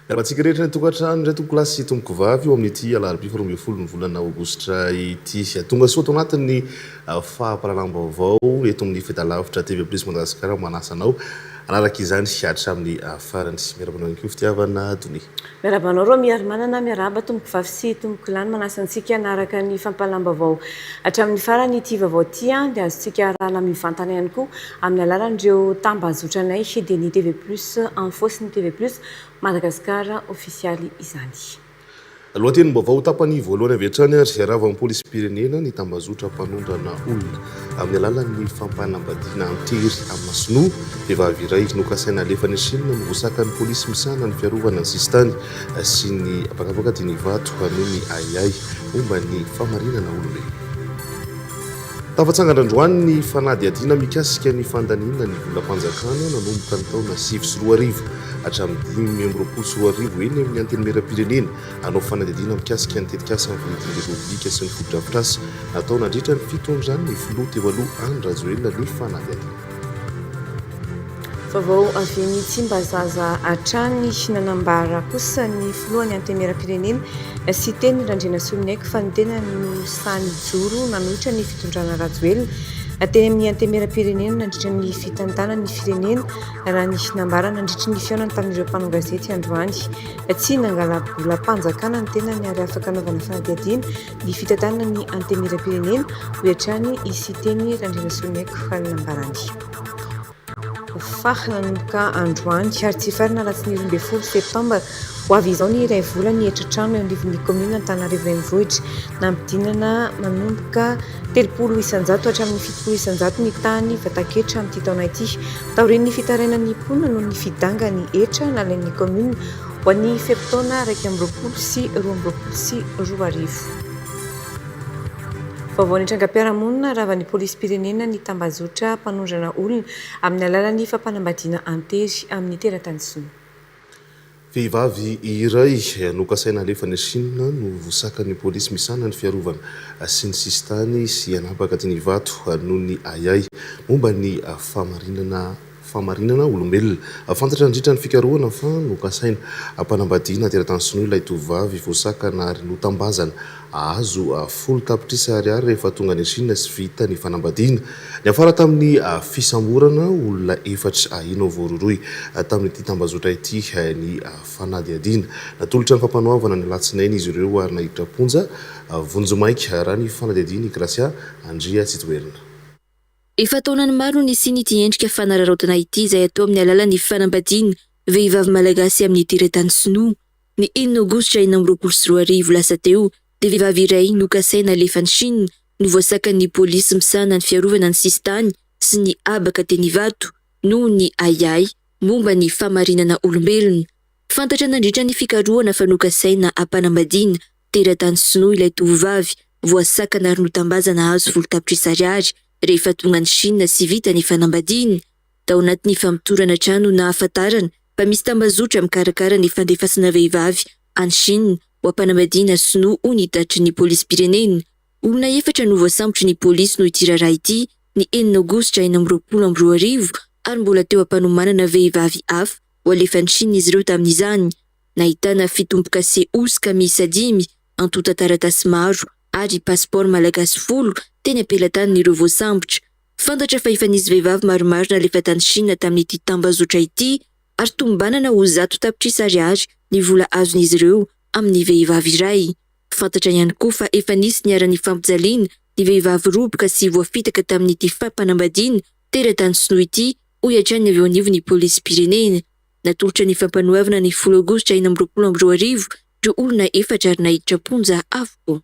Miarahaba antsika rehetra any an-tokantrano indray tompokolahy sy tompokovavy eo amin'ity alarobia faharoa ambin'ny folo ny volana aogositra ity. Tonga soa ato anatin'ny fampahalalam-baovao eto amin'ny Fahitalavitra TV Plus Madagasikara manasa anao hanaraka izany hatramin'ny farany. Miarahaba anao ihany koa Fitiavana Donia. Miarahaba anao Romy Harimanana, miarahaba tompokovavy sy tompokolahy no manasa antsika hanaraka ny fampahalalam-baovao hatramin'ny farany ity vaovao ity dia azontsika arahana mivantana ihany koa amin'ny alalan'ireo tambazotranay dia ny TV Plus Info sy ny TV Plus Madagascar ofisialy izany. Lohatenim-baovao tapany voalohany avy hatrany ary ravan'ny polisim-pirenena ny tambazotra mpanondrana olona amin'ny alalan'ny fampanambadiana an-tery amina sinoa. Vehivavy iray nokasaina halefa any Chine no voasakan'ny polisy misahana ny fiarovana ny sisintany sy ny habakabaka teny Ivato noho ny ahiahy momba ny famarinana olombelona. Tafatsangana androany ny fanadihadiana mikasika ny fandaniana ny volam-panjakana nanomboka ny taona 2009 hatramin'ny 2025 eny amin'ny Antenimierampirenena. Hanao fanadihadiana mikasika ny tetikasan'ny Filohan'ny Repoblika sy ny fotodrafitrasa natao nandritra ny fitondran'ny filoha teo aloha Andry Rajoelina ny fanadihadiana. Vaovao avy eny Tsimbazaza hatrany, nanambara kosa ny filohan'ny Antenimierampirenena, Siteny Randrianasoloniaiko fa ny tenany no sahy nijoro nanohitra ny fitondrana Rajoelina teny amin'ny Antenimierampirenena nandritra ny fitantanany ny firenena, raha ny nambara nandritry ny fihaonany tamin'ireo mpanao gazety androany. Tsy nangala-bolam-panjakana ny tenany ary afaka anaovana fanadihadiana ny fitantanana ny Antenimierampirenena, hoy hatrany i Siteny Randrianasoloniaiko raha ny nambarany. Fa nanomboka androany ary tsy hifarana raha tsy ny 12 septambra ho avy izao ny iray volan'ny hetra-trano eo anivon'ny kaominina Antananarivo Renivohitra. Nampidinana manomboka 30% hatramin'ny 70% ny tahan'ny vatan-ketra amin'ity taona ity. Taorian'ny fitarainan'ny mponina noho ny fidangan'ny hetra nalain'ny kaominina ho an'ny fe-potoana 2021 sy 2022. Vaovao nitrangam-piarahamonina, ravan'ny polisim-pirenena ny tambajotra mpanondrana olona amin'ny alalan'ny fampanambadiana an-tery amin'ny teratany sinoa. Vehivavy iray nokasaina halefa any Chine no voasakan'ny polisy misahana ny fiarovana sy ny sisintany sy hanapaka teny Ivato noho ny ahiahy momba ny famarinana Fahamarinana olombelona. Fantatra nandritra ny fikarohana fa nokasaina hampanambadiana teratany sinoa ilay tovovavy voasakana ary notambazana hahazo folo tapitrisa ariary rehefa tonga any Chine sy vita ny fanambadiana. Niafara tamin'ny fisamborana olona efatra ahiana ho voarohirohy tamin'ity tambazotra ity ny fanadihadiana. Natolotra ny fampanoavana ny alatsinainy izy ireo ary naiditra am-ponja vonjimaika, raha ny fanadihadian'i Gracia Andriatsitoherina. Efa taonany maro no nisian'ity endrika fanararaotana ity izay atao amin'ny alalan'ny fanambadiana vehivavy malagasy amin'ny teratany sinoa. Ny enina aogositra 2026 lasa teo dia vehivavy iray nokasaina alefa any Chine no voasakan'ny polisy misahana ny fiarovana ny sisintany sy ny habaka teny Ivato noho ny ahiahy momba ny famarinana olombelona. Fantatra nandritra ny fikarohana fa nokasaina hampanambadiana teratany sinoa ilay tovovavy voasakana ary notambazana hahazo folo tapitrisa ariary rehefa tonga any Chine sy vita ny fanambadiana. Tao anatin'ny famotorana hatrany no nahafantarana fa misy tambazotra mikarakara ny fandefasana vehivavy any Chine ho ampanambadiana sinoa hoy ny tatitry ny polisim-pirenena. Olona efatra no voasambotry ny polisy noho ity raharaha ity ny enina aogositra 2026 ary mbola teo am-panomanana vehivavy hafa ho alefa any Chine izy ireo tamin'izany. Nahitana fitombokase hosoka miisa dimy, antontan-taratasy maro ary pasipaoro malagasy folo teny am-pelatanan'ireo voasambotra. Fantatra fa efa nisy vehivavy maromaro nalefa tany Chine tamin'ity tambazotra ity ary tombanana ho zato tapitrisa ariary ny vola azon'izy ireo amin'ny vehivavy iray. Fantatra ihany koa fa efa nisy niharan'ny fampijaliana ny vehivavy roboka sy voafitaka tamin'ity fampanambadiana teratany sinoa ity, hoy hatrany ny avy eo anivon'ny polisim-pirenena. Natolotra ny fampanoavana ny folo aogositra 2026 ireo olona efatra ary naiditra am-ponja avokoa.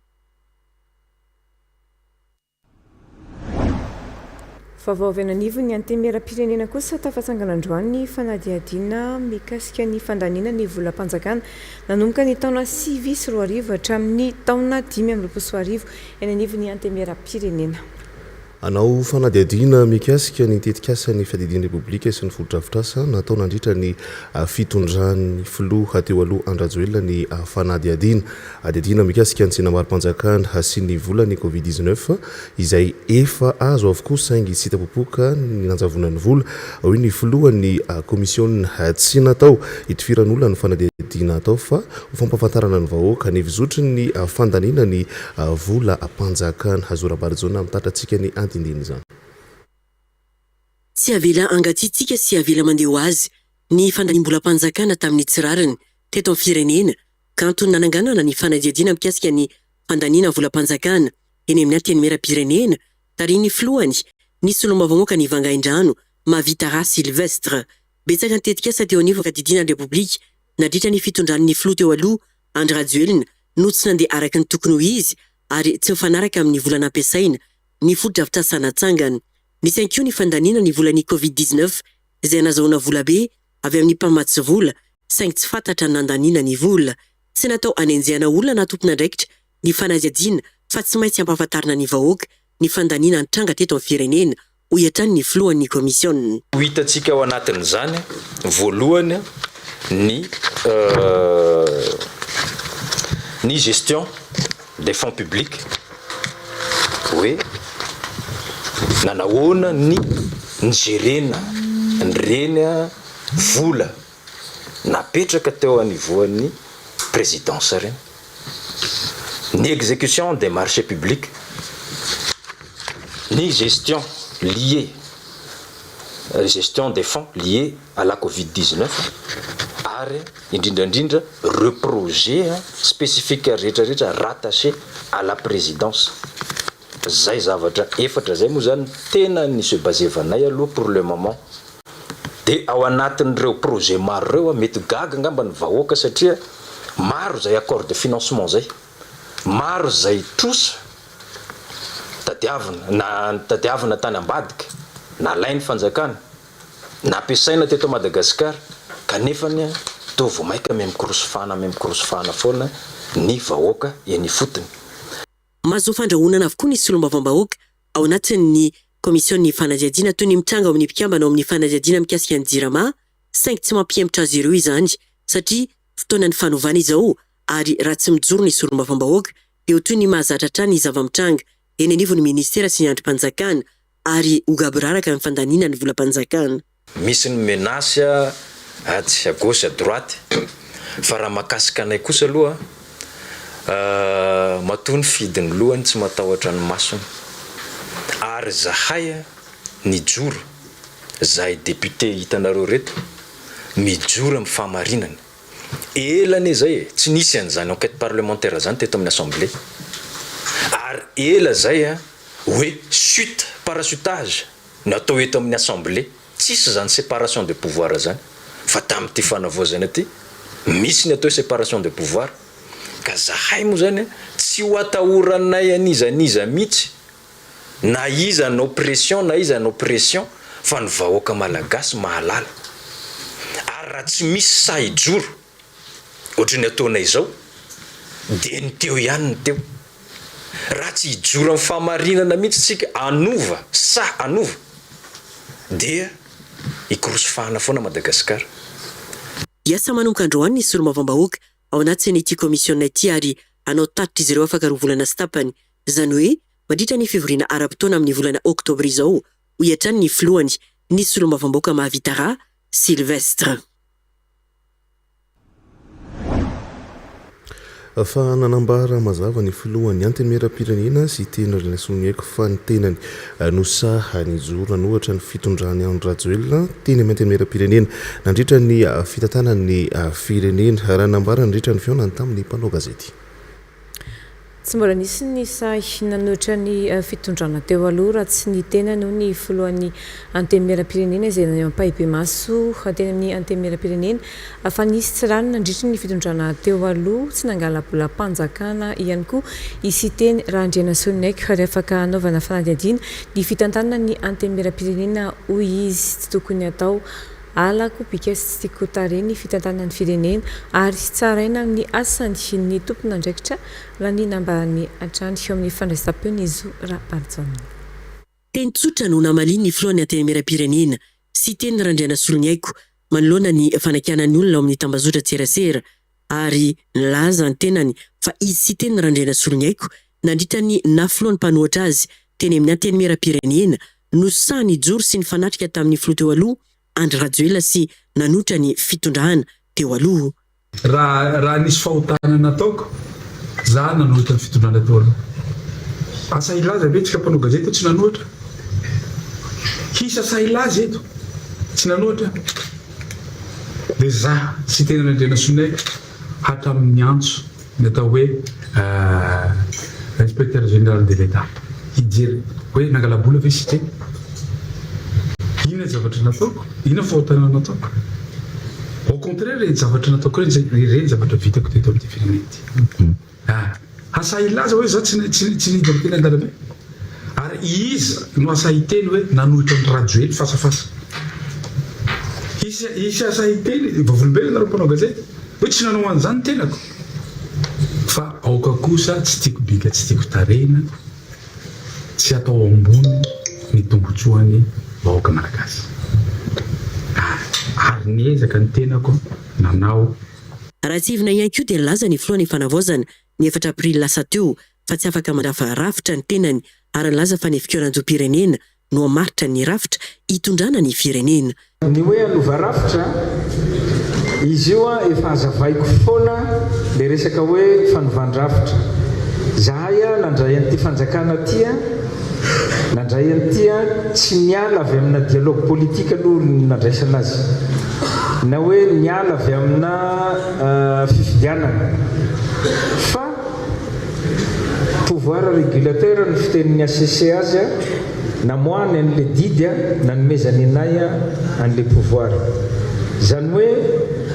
Vaovao avy any anivon'ny Antenimierampirenena kosa, tafatsangana androany ny fanadihadiana mikasika ny fandaniana ny volam-panjakana nanomboka ny taona 2009 hatramin'ny taona 2025 eny anivon'ny Antenimierampirenena. Hanao fanadihadiana mikasika ny tetikasan'ny fiadidian'ny Repoblika sy ny fotodrafitrasa natao nandritra ny fitondran'ny filoha teo aloha Andry Rajoelina ny fanadihadiana. Hadihadiana mikasika ny tsenam-barom-panjakana sy ny volan'ny Covid 19 izay efa azo avokoa saingy tsy hita popoka ny nanjavonan'ny vola, hoy ny filohan'ny kaomisiona. Tsy natao hitifiran'olona ny fanadihadiana atao fa ho fampahafantarana ny vahoaka ny fizotry ny fandaniana ny volam-panjakana. Zo Rabarijaona mitatitra antsika ny andindinin'izany. Tsy avela hangatsiatsiaka sy avela mandeha ho azy ny fandaniam-bolam-panjakana tamin'ny tsy rariny teto amin'ny firenena ka antony nananganana ny fanadihadiana mikasika ny fandaniana volam-panjakana eny amin'ny Antenimierampirenena tarihin'ny filohany, ny solombavambahoaka ny Vangaindrano, Mahavitara Sylvestre. Betsaka ny tetikasa teo anivon'ny fiadidiana ny Repoblika nandritra ny fitondran'ny filoha teo aloha Andry Rajoelina no tsy nandeha araka ny tokony ho izy ary tsy mifanaraka amin'ny vola nampiasaina ny fotodrafitrasa natsangana. Nisy ihany koa ny fandaniana ny volan'ny Covid 19 izay nazahoana volabe avy amin'ny mpamatsy vola saingy tsy fantatra ny nandaniana ny vola. Tsy natao hanenjehana olona na tompon'andraikitra ny fanadihadiana fa tsy maintsy hampahafantarina ny vahoaka ny fandaniana nitranga teto amin'ny firenena, hoy hatrany ny filohan'ny kaomisiona. Ho hitantsika ao anatin'izany voalohany ny ny gestion des fonds publics hoe nanahoana ny ni-gerena an'ireny vola napetraka teo anivoan'ny présidence ireny. Ny exécution des marchés publics, ny gestion liée gestion des fonds liés à la covid 19 ary indrindra indrindra reo projets spécifiques rehetra rehetra rattachés à la présidence. Zay zavatra efatra zay moa zany tena ni se baser-vanay aloha pour le moment. Dia ao anatin'ireo projet maro ireo mety gaga angamba ny vahoaka satria maro izay accord de financement izay, maro izay trosa tadiavina na tadiavina tany ambadika, nalain'ny fanjakana, nampiasaina teto Madagasikara kanefany toa vao maika miha-mikorosofahana miha-mikorosofahana foana ny vahoaka eny ifotony. Mahazo fandrahonana avokoa ny solombavambahoaka ao anatin'ny Komision'ny fanadihadiana toy ny mitranga ao amin'ny mpikambana ao amin'ny fanadihadiana mikasika ny Jirama saingy tsy mampihemotra azy ireo izany satria fotoanan'ny fanovana izao ary raha tsy mijoro ny solombavambahoaka dia ho toy ny mahazatra hatrany ny zava-mitranga eny anivon'ny minisitera sy ny andrim-panjakana ary ho gaboraraka ny fandaniana ny volam-panjakana. Misy ny menace atsy à gauche à droite fa raha makasika anay kosa aloha matoa ny fidy ny lohany tsy matahotra ny masony ary zahay nijoro zahay député hitanareo reto mijoro am fahamarinana ela anie zay e tsy nisy an'izany enquête parlementaire zany teto amin'ny assemblée ary ela zay hoe chute parachutage Ny atao eto amin'ny assemblée, tsisy izany séparation de pouvoir izany, fa tamin'ity fanavaozana ity, misy ny atao hoe séparation de pouvoir, ka zahay moa izany tsy ho atahoranay an'iza n'iza mihitsy, na iza hanao pression na iza hanao pression, fa ny vahoaka malagasy mahalala, ary raha tsy misy sahy hijoro ohatry ny ataonay izao, dia ny teo ihany ny teo. Raha tsy hijoro amin'ny fahamarinana mihitsy isika hanova sa hanova dia hikorosofahana foana Madagasikara. Hiasa manomboka androany ny solombavambahoaka ao anatin'ity kaomisiona ity ary hanao tatitra izy ireo afaka roa volana sy tapany, izany hoe mandritra ny fivoriana ara-potoana amin'ny volana oktobra izao, hoy hatrany ny filohany, ny solombavambahoaka Mahavitara Sylvestre. Fa nanambara mazava ny filohan'ny Antenimierampirenena, Siteny Ralaisoloniaiko fa ny tenany no sahy nijoro nanohatra ny fitondran'i Andry Rajoelina teny amin'ny Antenimierampirenena nandritra ny fitantanany ny firenena, raha nambara nandritra ny fihaonany tamin'ny mpanao gazety. Tsy mbola nisy ny sahy nanohitra ny fitondrana teo aloha raha tsy ny tenany, hoy ny filohan'ny Antenimierampirenena izay naneho ampahibemaso teny amin'ny Antenimierampirenena fa nisy tsy rariny nandritry ny fitondrana teo aloha, tsy nangala-bolam-panjakana ihany koa i Siteny Randrianasoloniaiko ary afaka hanaovana fanadihadiana ny fitantanana ny Antenimierampirenena, hoy izy. Tsy tokony hatao Halako bika sy tsy tiako tarehy ny fitantanana ny firenena ary tsaraina amin'ny asany ny tompon'andraikitra raha ny nambarany hatrany eo amin'ny fandraisam-peon'i Zo Rabarijaona. Teny tsotra no namalian'ny filohan'ny Antenimierampirenena, Siteny Randrianasoloniaiko, manoloana ny fanakianan'ny olona ao amin'ny tambazotran-tserasera ary nilaza ny tenany fa izy Siteny Randrianasoloniaiko nandritra ny naha filohan'ny mpanohatra azy teny amin'ny Antenimierampirenena no sahy nijoro sy nifanatrika tamin'ny filoha teo aloha Andry Rajoelina sy nanohitra ny fitondrana teo aloha. Raha raha nisy fahotana nataoko, za nanohitra ny fitondrana teo aloha. Asa hilaza ve tsika mpanao gazety tsy nanohitra? Hisy asa hilaza eto tsy nanohitra? Dia za Siteny Randrianasoniaiko hatramin'ny niantso ny atao hoe Inspecteur Général de l'Etat hijery hoe nangala-bola ve Siteny? Inona ny zavatra nataoko? Inona ny fahotana nataoko? Au contraire ireny zavatra nataoko ireny, ireny zavatra vitako teto amin'ity firenena ity. Ah! Hasahy hilaza hoe za tsy tsy tsy nidina teny an-dalambe? Ary iza no hasahy hiteny hoe nanohitra an'i Rajoely fasafasa? Hisy hisy hasahy hiteny, vavolombelona nareo mpanao gazety, hoe tsy nanao an'izany ny tenako? Fa aoka kosa tsy tiako bika tsy tiako tarehina, tsy atao ambony ny tombotsoan'ny vahoaka malagasy. Ary niezaka ny tenako nanao. Raha tsiahivina ihany koa dia nilaza ny filohan'ny Fanavaozana ny efatra aprily lasa teo fa tsy afaka mandrava rafitra ny tenany ary nilaza fa ny fikaonandoham-pirenena no hamaritra ny rafitra hitondrana ny firenena. Ny hoe hanova rafitra, izy io efa hazavaiko foana le resaka hoe fanovan-drafitra. Zahay nandray an'ity fanjakana ity, nandray an'ity tsy niala avy amina dialogue politique aloha ny nandraisana azy, na hoe niala avy amina fifidianana fa Pouvoir régulateur ny fitenin'ny HCC azy a, namoahany an'le didy a, nanomezany anay an'le pouvoir. Izany hoe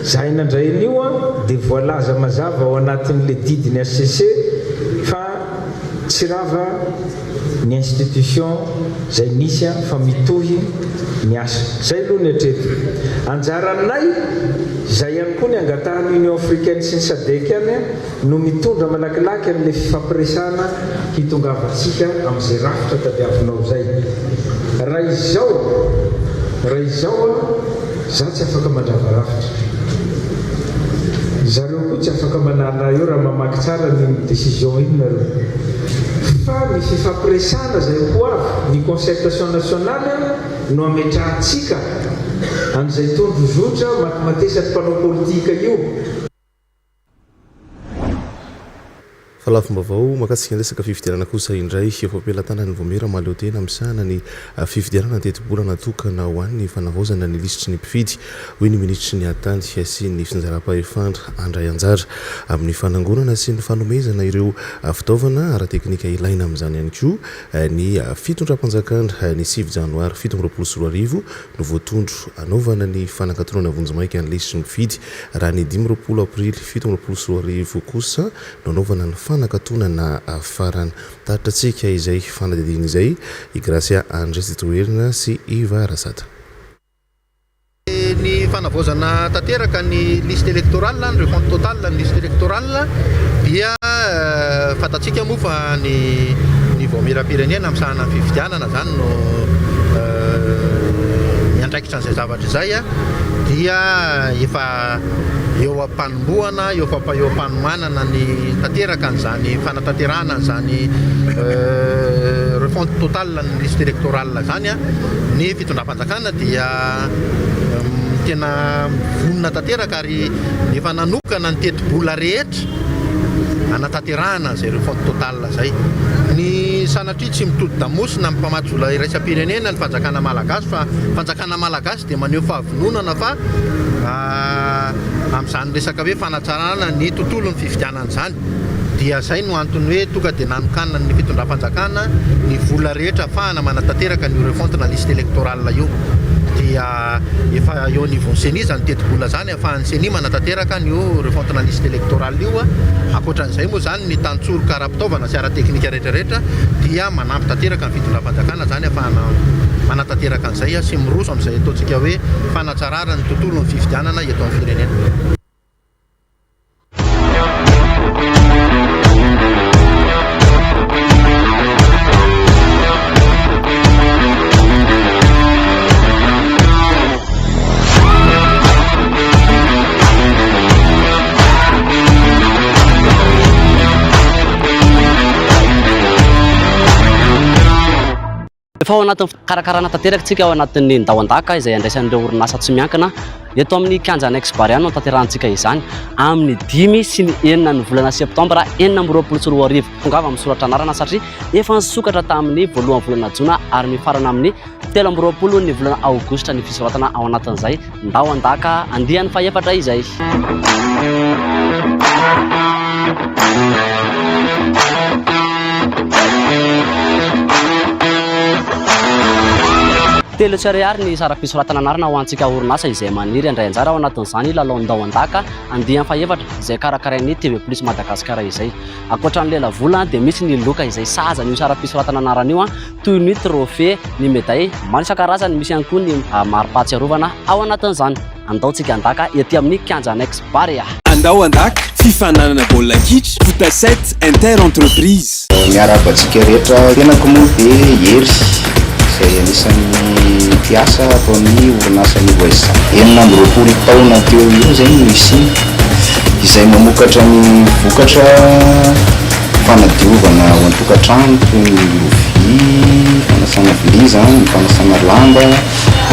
zahay nandray an'io a, dia voalaza mazava ao anatin'le didin'ny HCC fa tsy rava ny institution izay nisy a, fa mitohy ny asa. Izay aloha ny hatreto. Anjaranay, izay ihany koa ny angatahan'ny Union Africaine sy ny Sadec ihany a, no mitondra malakilaky an'ilay fifampiresahana hitongavantsika amin'izay rafitra tadiavinao izay. Raha izao, raha izao an, za tsy afaka mandrava rafitra. Zareo koa tsy afaka manala ahy eo raha mamaky tsara an'iny décision iny nareo. Fa ny fifampiresahana izay ho avy, ny concertation nationale no ametrahantsika an'izay tondrozotra matimatesan'ny mpanao politika io. Fa lafim-baovao mahakasika ny resaka fifidianana kosa indray, efa am-pelatanan'ny Vaomiera mahaleotena misahana ny fifidianana ny tetibola natokana ho an'ny fanavaozana ny lisitry ny mpifidy, hoy ny minisitry ny Ady tany sy ny fitsinjaram-pahefana. Handray anjara amin'ny fanangonana sy ny fanomezana ireo fitaovana ara-teknika ilaina amin'izany ihany koa ny fitondram-panjakana. Ny sivy janoary 2027 no voatondro hanaovana ny fanakatonana vonjimaika ny lisitry ny mpifidy, raha ny 25 aprily 2027 kosa no hanaovana ny fanakatonana farany. Mitatitra antsika izay fanadihadiana izay i Gracia Andrés Toherina sy Iva Razada. Ny fanavaozana tanteraka ny liste électorale, ny refonte totale ny liste électorale dia fantatsika moa fa ny ny vaomieram-pirenena misahana ny fifidianana izany no miandraikitra an'izay zavatra izay dia efa eo am-panombohana, eo eo am-panomanana ny tanteraka an'izany fanatanterahana an'izany refonte totale ny liste électorale izany ny fitondram-panjakana dia tena vonona tanteraka ary efa nanokana ny tetibola rehetra hanatanterahana an'izay refonte totale izay. Ny sanatria tsy mitodi-damosina amin'ny mpamatsy vola iraisam-pirenena ny fanjakana malagasy fa fanjakana malagasy dia maneho fahavononana fa. amin'izany resaka hoe fanatsarana ny tontolon'ny fifidianana izany. Dia izay no antony hoe tonga dia nanokanan'ny fitondram-panjakana ny vola rehetra afahana manatanteraka an'io refonte na liste électorale io. Dia efa eo anivon'ny ceni izany tetibola izany ahafahan'ny ceni manatanteraka an'io refonte na liste électorale io. Ankoatran'izay moa izany ny tantsoroka ara-pitaovana sy ara-teknika rehetra rehetra dia manampy tanteraka ny fitondram-panjakana izany afahana manatanteraka an'izay sy miroso amin'izay ataontsika hoe fanatsarana ny tontolon'ny fifidianana eto amin'ny firenena. Efa ao anatin'ny fikarakarana tanteraka isika ao anatin'ny Ndao Andaka izay andraisan'ireo orinasa tsy miankina eto amin'ny kianja Annexe Barea no tanterahantsika izany amin'ny dimy sy ny enina ny volana septambra 2026. Tongava misoratra anarana satria efa nisokatra tamin'ny voalohan'ny volana jona ary mifarana amin'ny 23 ny volana aogositra ny fisoratana ao anatin'izay Ndao Andaka andiany fahefatra izay. Telo tsy ariary ny saram-pisoratana anarana ho antsika orinasa izay maniry handray anjara ao anatin'izany lalao Ndao Andaka andiany fahefatra izay karakarain'ny TV Plus Madagascar izay. Ankoatra ny lelavola dia misy ny loka izay sahaza an'io saram-pisoratana anarana io toy ny trophée, ny médaille maro isan-karazany, misy ihany koa ny mari-pahatsiarovana ao anatin'izany. Andao tsika handaka ety amin'ny kianja Annexe Barea. Andao handaka, fifaninanana baolina kitra, foot à sept inter entreprise. Miarahaba antsika rehetra, tenako moa dia Hery izay anisan'ny mpiasa ato amin'ny orinasa Nivo SA. 26 taona teo eo izay no nisiany, izay mamokatra ny vokatra fanadiovana ao an-tokantrano toy ny lovia, fanasana vilia izany, ny fanasana lamba,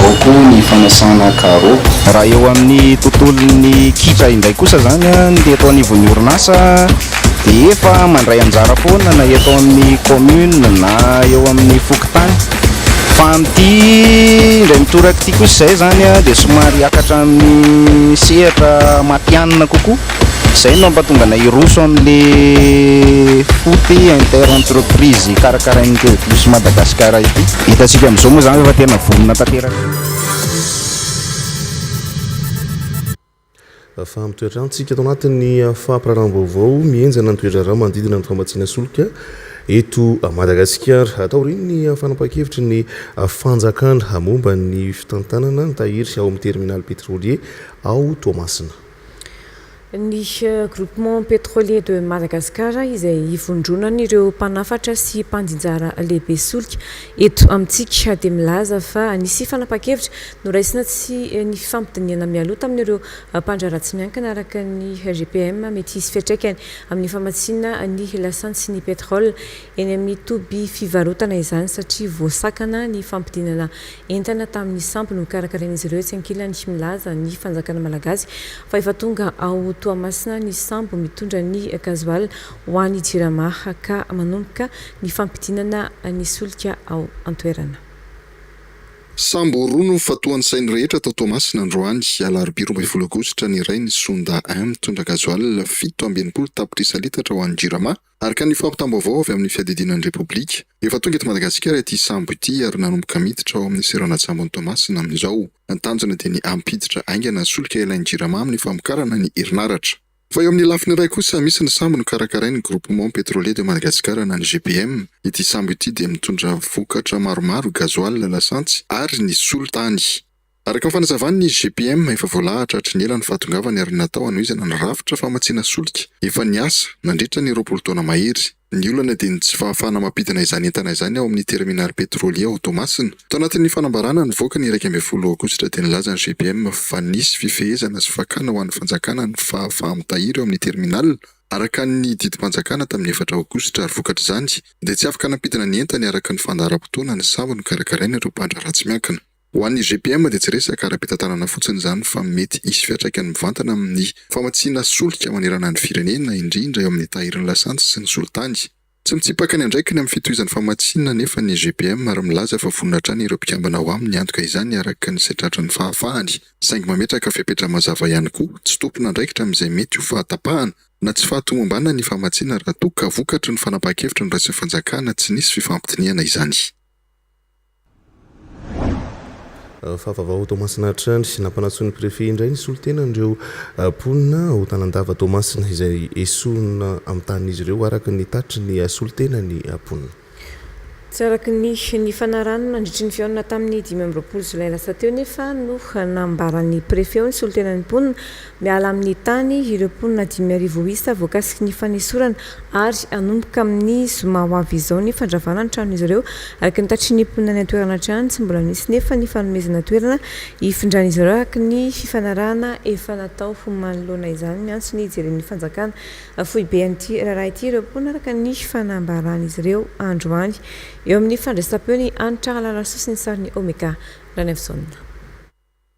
ao koa ny fanasana carreaux. Raha eo amin'ny tontolon'ny kitra indray kosa izany ny eto anivon'ny orinasa dia efa mandray anjara foana na eto amin'ny commune na eo amin'ny fokontany fa amin'ity indray mitoraka ity kosa izay izany dia somary hiakatra amin'ny sehatra matihanina kokoa. Izay no hampatonga anay hiroso amin'le foot inter entreprise karakarain'ny TV Plus Madagascar ity. Hitantsika amin'izao moa izany fa efa tena vonona tanteraka. Fa mitoetra antsika ato anatin'ny fampiraraham-baovao, mihenjana ny toe-draharaha manodidina ny famatsiana solika eto Madagasikara. Taorian'ny fanapahan-kevitry ny fanjakana momba ny fitantanana ny tahiry ao amin'ny terminal pétrolier ao Toamasina. Ny Groupement Pétrolier de Madagascar izay ivondronan'ireo mpanafatra sy mpandinjara lehibe solika eto amintsika dia milaza fa nisy fanapahan-kevitra noraisina tsy ny fifampidinihana mialoha tamin'ireo mpandraharaha tsy miankina araka ny GPM mety hisy fiantraikany amin'ny famatsiana ny lasantsy sy ny pétrole eny amin'ny toby fivarotana izany satria voasakana ny fampidinana entana tamin'ny sambo nokarakarain'izy ireo etsy ankilany milaza ny fanjakana malagasy fa efa tonga ao Toamasina ny sambo mitondra ny gasoil ho an'ny Jirama ka manomboka ny fampidinana ny solika ao an-toerana. Sambo roa no nifantohan'ny sain'ny rehetra tao Toamasina androany, alarobia 12 aogositra, ny iray ny Sonda I mitondra gasoil 67 tapitrisa litatra ho an'ny Jirama, Araka ny fampitam-baovao avy amin'ny Fiadidiana ny Repoblika, efa tonga eto Madagasikara ity sambo ity ary nanomboka miditra ao amin'ny seranan-tsambon'i Toamasina amin'izao. Ny tanjona dia ny hampiditra haingana ny solika ilain'ny Jirama amin'ny famokarana ny herinaratra. Fa eo amin'ny lafiny iray kosa, misy ny sambo nokarakarain'ny Groupement Pétrolier de Madagascar na ny GPM. Ity sambo ity dia mitondra vokatra maromaro, gasoil, lasantsy ary ny solitany. Araka ny fanazavan'ny GPM, efa voalahatra hatry ny ela ny fahatongavany ary natao hanohizana ny rafitra famatsiana solika efa niasa nandritra ny 20 taona mahery. Ny olana dia ny tsy fahafahana mampidina izany entana izany ao amin'ny terminaly pétrolier ao Toamasina. Tao anatin'ny fanambarana nivoaka ny 11 aogositra dia nilaza ny GPM fa nisy fifehezana sy fakana ho an'ny fanjakana ny fahafaha-mitahiry ao amin'ny terminal araka ny didim-panjakana tamin'ny efatra aogositra ary vokatr'izany dia tsy afaka nampidina ny entany araka ny fandaharam-potoana ny sambo nokarakaraina ireo mpandraharaha tsy miankina. Ho an'ny GPM dia tsy resaka ara-pitantanana fotsiny izany fa mety hisy fiantraikany mivantana amin'ny famatsiana solika manerana ny firenena, indrindra eo amin'ny tahirin'ny lasantsy sy ny solitany. Tsy mitsipaka ny andraikiny amin'ny fitohizan'ny famatsiana anefa ny GPM ary milaza fa vonona hatrany ireo mpikambana ao aminy hiantoka izany araka ny setratry ny fahafahany, saingy mametraka fepetra mazava ihany koa, tsy tompon'andraikitra amin'izay mety ho fahatapahana na tsy fahatomombanana ny famatsiana raha toa ka vokatry ny fanapahan-kevitra noraisin'ny fanjakana tsy nisy fifampidinihana izany. Fa vaovao Toamasina hatrany, nampanantsoin'ny Préfet indray ny solontenan'ireo mponina ao Tanandava Toamasina izay esorina amin'ny tanin'izy ireo araka ny tatitry ny solontenan'ny mponina. Tsy araka ny nifanarahana nandritry ny fihaonana tamin'ny 25 jolay lasa teo nefa no nambaran'ny Préfet ho ny solontenan'ny mponina Miala amin'ny tany ireo mponina 5000 isa voakasiky ny fanesorana ary hanomboka amin'ny zoma ho avy izao ny fandravana ny tranon'izy ireo. Araka ny tatitry ny mponina any an-toerana hatrany, tsy mbola nisy nefa ny fanomezana toerana hifindran'izy ireo araka ny fifanarahana efa natao. Manoloana izany, miantso ny hijeren'ny fanjakana foibe an'ity raharaha ity ireo mponina araka ny fanambaran'izy ireo androany. Eo amin'ny fandraisam-peo ny Hanitra Ralalasoa sy ny sarin'i Omega Ranaivojaona.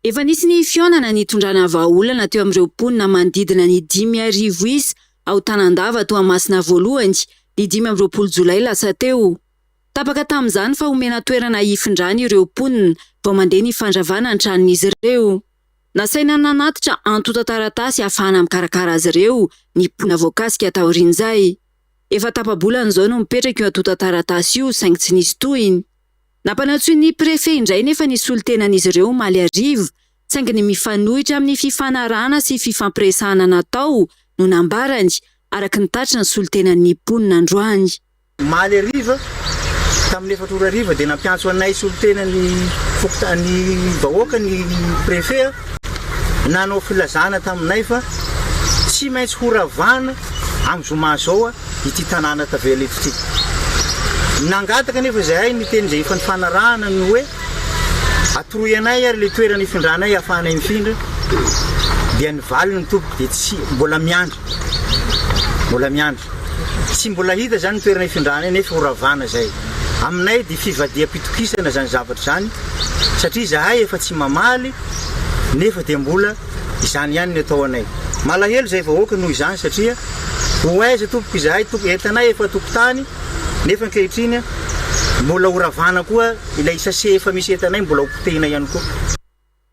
Efa nisy ny fihaonana nitondrana vahaolana teo amin'ireo mponina manodidina ny 5000 isa ao Tanandava Toamasina voalohany ny 25 jolay lasa teo. Tapaka tamin'izany fa homena toerana hifindrany ireo mponina vao mandeha ny fandravana ny tranon'izy ireo. Nasaina nanatitra antontan-taratasy hahafahana mikarakara azy ireo ny mponina voakasika taorian'izay. Efa tapa-bolana izao no mipetraka io antontan-taratasy io saingy tsy nisy tohiny. Nampanantsoin'ny Préfet indray nefa ny solontenan'izy ireo omaly hariva, saingy ny mifanohitra amin'ny fifanarahana sy fifampiresahana natao no nambarany, araka ny tatitry ny solontenan'ny mponina androany. Omaly hariva, tamin'ny efatra ora hariva dia nampiantso anay solontenan'ny fokontany, ny vahoaka ny Préfet nanao filazana taminay fa tsy maintsy horavana amin'ny zoma izao ity tanàna tavela eto ity. Nangataka anefa izahay niteny izay efa nifanarahana ny hoe atoroy anay ary ilay toerana ifindranay ahafahanay mifindra dia ny valiny tompoko dia tsy mbola miandry mbola miandry tsy mbola hita izany ny toerana ifindranay nefa ho ravana izay aminay dia fivadiham-pitokisana izany zavatra izany satria izahay efa tsy mamaly nefa dia mbola Izany ihany ny atao anay. Malahelo izay vahoaka noho izany satria ho aiza tompoko izahay tompoko entanay efa tompotany nefa ankehitriny mbola ho ravana koa ilay sase efa misy entanay mbola ho potehina ihany koa.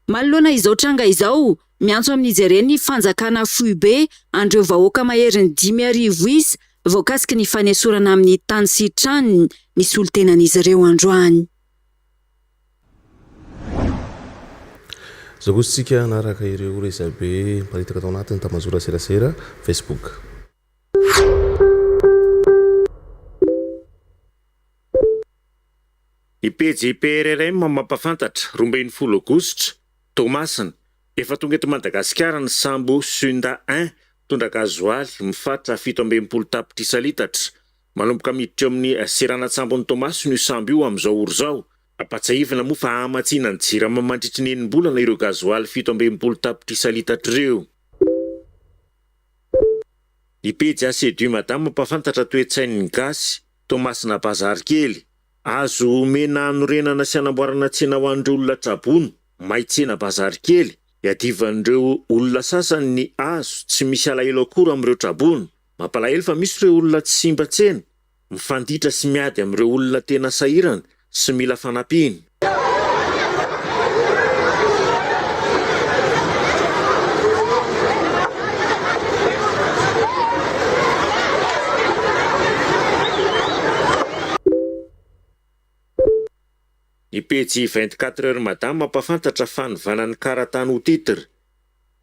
Manoloana izao tranga izao, miantso amin'ny hijeren'ny fanjakana foibe an'ireo vahoaka maherin'ny 5000 isa voakasiky ny fanesorana amin'ny tany sy tranony ny solontenan'izy ireo androany. Izao kosa isika hanaraka ireo resabe miparitaka tao anatin'ny tambajotra serasera Facebook. Ny pejy PRRM mampahafantatra, 12 aogositra, Toamasina, Efa tonga eto Madagasikara ny sambo Sunda I mitondra gazoaly mifatra 67 tapitrisa litatra. Manomboka miditra eo amin'ny seranan-tsambon'i Toamasina io sambo io amin'izao ora izao. Ampatsiahivina moa fa hamatsiana ny Jirama mandritry ny enim-bolana ireo gazoaly 67 tapitrisa litatra ireo. Ny pejy Asedu Madame mampahafantatra toe-tsain'ny gasy, Toamasina Bazary kely. Azo omena hanorenana sy hanamboarana tsena ho an'ireo olona traboina, may tsena bazary kely. Iadivan'ireo olona sasany ny hazo, tsy misy alahelo akory amin'ireo traboina. Mampalahelo fa misy ireo olona tsy simba tsena, mifanditra sy miady amin'ireo olona tena sahirana sy mila fanampiana. Ny pejy 24 heures madame mampahafantatra fanovana ny kara-tany ho titre.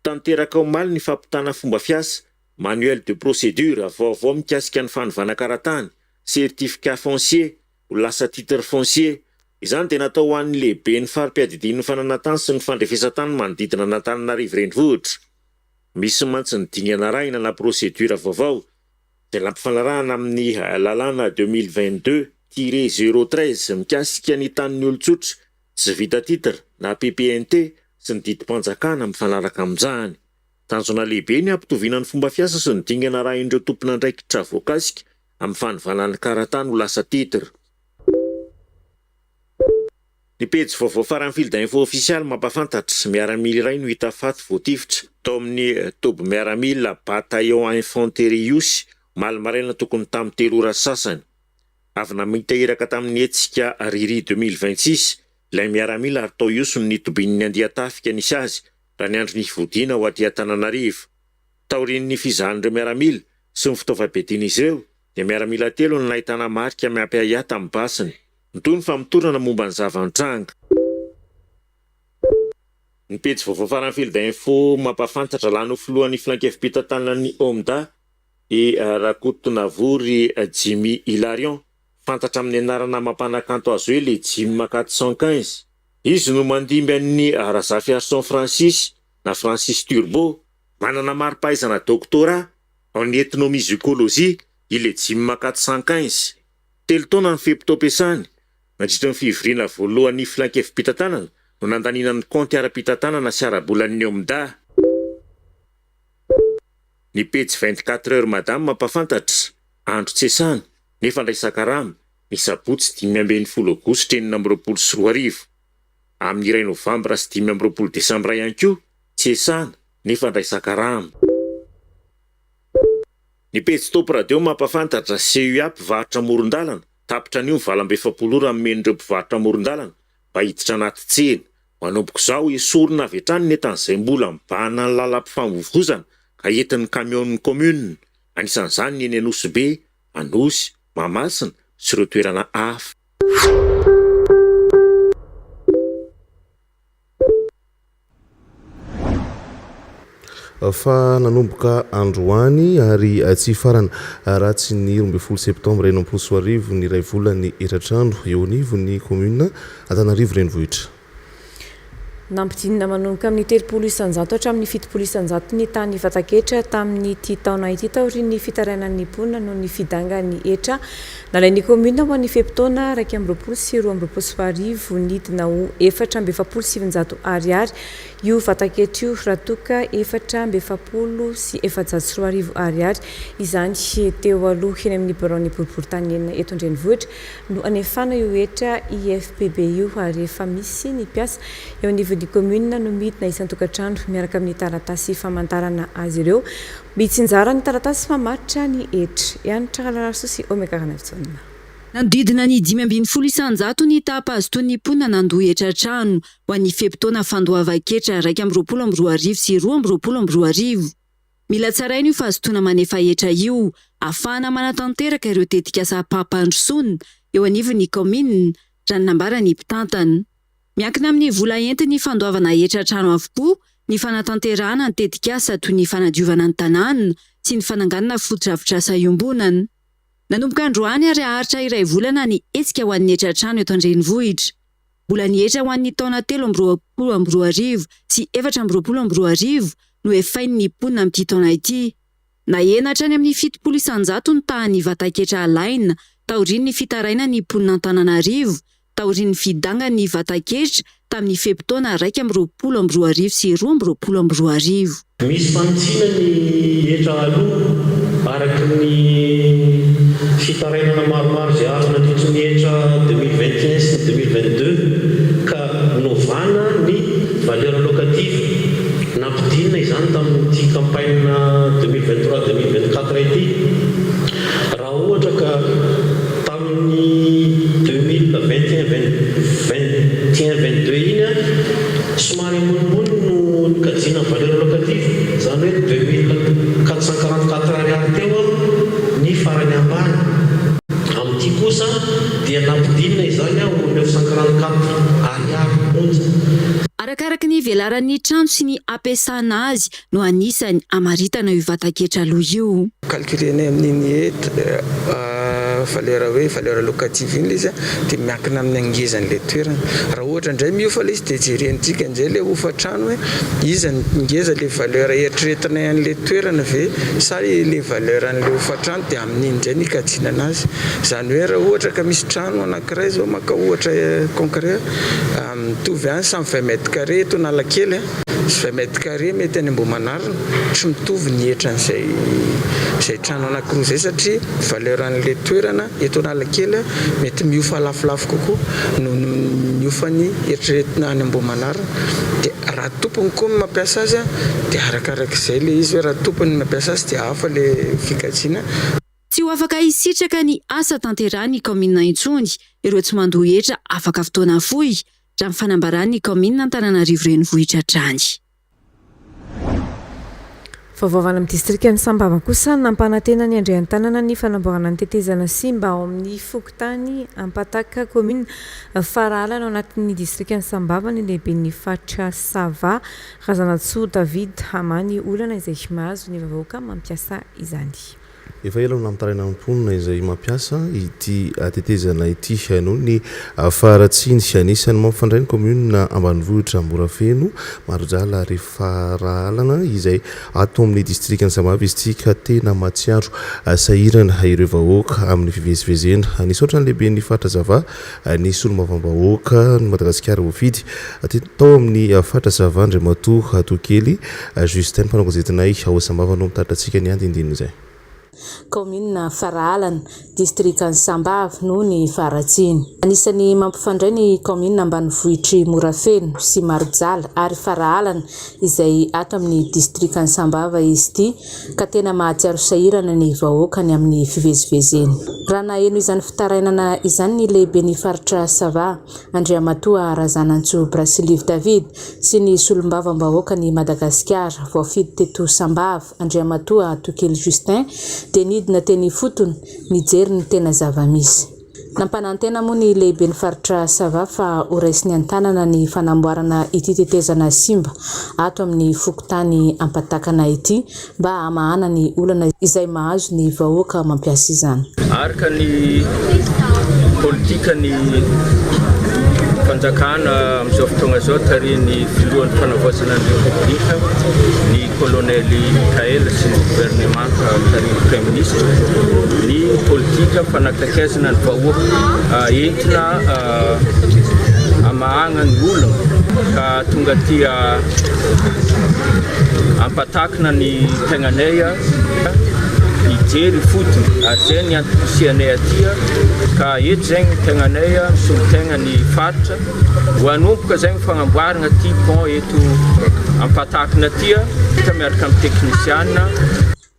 Tanteraka omaly ny fampitana fomba fiasa, manuel de procédure, vaovao mikasika ny fanovana kara-tany, certificat foncier, ho lasa titre foncier. Izany dia natao ho an'ny lehiben'ny fari-piadidian'ny fananantany sy ny fandrefesan-tany manodidina an'Antananarivo Renivohitra. Misy mantsy ny dingana arahina na procédure vaovao izay nampifanarahana amin'ny lalàna 2022-013 mikasika ny tanin'ny olon-tsotra tsy vita titre na PPNT sy ny didim-panjakana mifanaraka amin'izany. Tanjona lehibe ny hampitoviana ny fomba fiasa sy ny dingana arahin'ireo tompon'andraikitra voakasika amin'ny fanovana ny kara-tany ho lasa titre. Ny pejy vaovao farany Field Info Ofisialy mampahafantatra, miaramila iray no hita faty voatifitra tao amin'ny toby miaramila Bataillon Infanterie Ihosy. omaly maraina tokony tamin'ny telo ora sy sasany. Avy namita iraka tamin'ny hetsika Riri 2026 ilay miaramila ary tao Ihosy no nitobian'ny andian-tafika nisy azy raha niandry ny fivodiana ho aty Antananarivo. Taorian'ny fizahan'ireo miaramila sy ny fitaovam-piadian'izy ireo dia miaramila telo no nahitana marika mampiahiahy tamin'ny basiny. Mitohy ny famotorana momba ny zava-nitranga. Ny pejy vaovao farany Field Info mampahafantatra lany ho filohan'ny filankevi-pitantanan'ny OMDA i Rakotonavory Jimmy Hilarion, fantatra amin'ny anarana maha-mpanakanto azy hoe Le Jim 415. Izy no mandimby an'i Razafiarison Francis na Francis Turbo. Manana mari-pahaizana doctorat en ethnomusicologie i Le Jim 415. Telo taona ny fe-potoam-piasany. Nandritra ny fivoriana voalohan'ny filankevi-pitantanana no nandaniana ny kaonty ara-pitantanana sy ara-bolan'ny OMDA. Ny pejy 24 heures madame mampahafantatra, andro tsy iasana, nefa andraisan-karama, ny sabotsy 15 aogositra 2026. Amin'ny iray novambra sy 25 desambra ihany koa, tsy iasana, nefa andraisan-karama. Ny pejy Top Radio mampahafantatra, CUA mpivarotra amoron-dalana, tapitra anio ny 48 ora nomen'ireo mpivarotra amoron-dalana mba hiditra anaty tsena. Manomboka izao, esorina avy hatrany ny entan'izay mbola mibahana ny lalam-pifamoivoizana ka entin'ny kamiaon'ny kaominina, anisan'izany ny eny Anosibe, Anosy, Mahamasina sy ireo toerana hafa. Fa nanomboka androany ary tsy hifarana raha tsy ny 12 septambra 2026 ny iray volan'ny hetratrano eo anivon'ny kaominina Antananarivo Renivohitra. Nampidinina manomboka amin'ny 30% hatramin'ny 70% ny tahan'ny vatan-ketra tamin'ity taona ity taorian'ny fitarainan'ny mponina noho ny fidangan'ny hetra nalain'ny kaominina ho an'ny fe-potoana 2021 2021 nidina ho 944 ariary Io vatan-ketra io raha toa ka 2044 ariary izany teo aloha. Eny amin'ny biraon'ny boriborintany enina eto an-drenivohitra no anefana io hetra IFPB io ary efa misy ny mpiasa eo anivon'ny kaominina no midina isan-tokantrano miaraka amin'ny taratasy famantarana azy ireo. Mitsinjara ny taratasy mamaritra ny hetra. Hanitra Ralararisoa sy Omega Ranaivojaona. Nanodidina ny 15% ny taham-pahazotoan'ny mponina nandoa hetra-trano ho an'ny fe-potoana fandoavan-ketra 2021 sy 2022. Mila tsaraina io fahazotoana manefa hetra io ahafahana manatanteraka ireo tetikasam-pampandrosoana eo anivon'ny kaominina, raha ny nambaran'ny mpitantana. Miankina amin'ny vola entin'ny fandoavana hetra trano avokoa ny fanatanterahana ny tetikasa toy ny fanadiovana ny tanàna sy ny fananganana fotodrafitrasa iombonana. Nanomboka androany ary haharitra iray volana ny hetsika ho an'ny hetra trano eto an-drenivohitra. Mbola ny hetra ho an'ny taona 2023 sy 2024 no efain'ny mponina amin'ity taona ity. Nahena hatrany amin'ny 70% ny tahan'ny vatan-ketra alaina taorian'ny fitarainan'ny mponin'Antananarivo taorian'ny fidangan'ny vatan-ketra tamin'ny fe-potoana 2021 sy 2022. Misy fanitsiana ny hetra aloa araka ny fitarainana maromaro izay azo nandritry ny hetra 2021 sy ny 2022 ka novana ny valeur locative, nampidinina izany tamin'ity campagne 2023 2024 ity. Raha ohatra ka tamin'ny 2021 21 22 iny somary ambonimbony no nikajiana ny valeur locative, izany hoe 2444 ariary teo ny farany ambany. Amin'ity kosa dia nampidinina izany ho 944 ariary monja. Arakaraky ny velaran'ny trano sy ny ampiasana azy no anisany hamaritana io vatan-ketra aloa io. Calculer-nay amin'iny valeur hoe valeur locative iny ilay izy dia miankina amin'ny hangezan'ilay toerana. Raha ohatra indray mihofa ilay izy dia jerentsika indray ilay hofan-trano hoe iza no ngeza ilay valeur eritreretinay an'ilay toerana ve sa ilay valeur an'ilay hofan-trano dia amin'iny indray no hikajiana anazy. Izany hoe raha ohatra ka misy trano anankiray izao maka ohatra concret mitovy ihany samy 20 mètres carrés. carrés eto Analakely sy 20 mètres carrés mety any Ambohimanarina, tsy mitovy ny hetran'izay izay trano anankiroa izay satria valeur an'ilay toerana eto Analakely mety mihofa lafolafo kokoa noho ny ny hofany eritreretina any Ambohimanarina. Dia raha tompony koa no mampiasa azy dia arakarak'izay ilay izy hoe raha tompony no mampiasa azy dia hafa ilay fikajiana. Tsy ho afaka hisitraka ny asa tanterahin'ny kaominina intsony ireo tsy mandoa hetra afaka fotoana fohy, raha ny fanambaran'ny kaominina Antananarivo Renivohitra hatrany. Vaovao avy any amin'ny distrikan'i Sambava kosa, nampanantena ny handray an-tanana ny fanamboarana ny tetezana simba ao amin'ny fokontany Ampataka, kaominina Farahalana ao anatin'ny distrikan'i Sambava ny lehiben'ny faritra Sava, Razanatsoa David, hamaha ny olana izay mahazo ny vahoaka mampiasa izany. Efa ela no nampitaraina ny mponina izay mampiasa ity tetezana ity noho ny faharatsiany. Anisan'ny mampifandray ny kaominina ambanivohitra Morafeno, Marojala ary Farahalana izay ato amin'ny distrikan'i Samava izy ity ka tena mahatsiaro sahirana ireo vahoaka amin'ny fivezivezena. Nisaotra ny lehiben'ny faritra Sava ny solombavambahoaka ny Madagasikara voafidy tao amin'ny faritra Sava Andriamatoa Tokely Justin, mpanao gazetinay ao Sambava no mitaritra antsika ny andindinin'izay. Kaominina Farahalana, distrikan'i Sambava, noho ny faharatsiany. Anisan'ny mampifandray ny kaominina ambanivohitr'i Morafeno sy Marojala ary Farahalana izay ato amin'ny distrikan'i Sambava izy ity ka tena mahatsiaro sahirana ny vahoaka ny amin'ny fivezivezeny. Raha naheno izany fitarainana izany ny lehiben'ny faritra Sava, Andriamatoa Razanantsoa Brasilive David, sy ny solombavambahoakan'i Madagasikara voafidy teto Sambava, Andriamatoa Tokely Justin, dia nidina teny ifotony nijery ny tena zava-misy. Nampanantena moa ny lehiben'ny faritra Sava fa horaisiny an-tanana ny fanamboarana ity tetezana simba ato amin'ny fokontany Ampatakana ity mba hamahana ny olana izay mahazo ny vahoaka mampiasa izany. Araka ny politikan'ny fanjakana amin'izao fotoana izao tarihin'ny filohan'ny fanavaozana ny Repoblika, ny kolonely Mickaël sy ny governemanta tarihin'ny praiminisitra, ny politika fanakaikezana ny vahoaka entina hamahana ny olana ka tonga aty Ampatakina ny tegnanay hijery ifotony ary zay ny antom-pisianay aty ka eto zegny ny tegnanay misolo tegna ny faritra ho hanomboka zegny fagnamboaragna ty pont eto Ampatakina ty miaraka amin'ny teknisiana.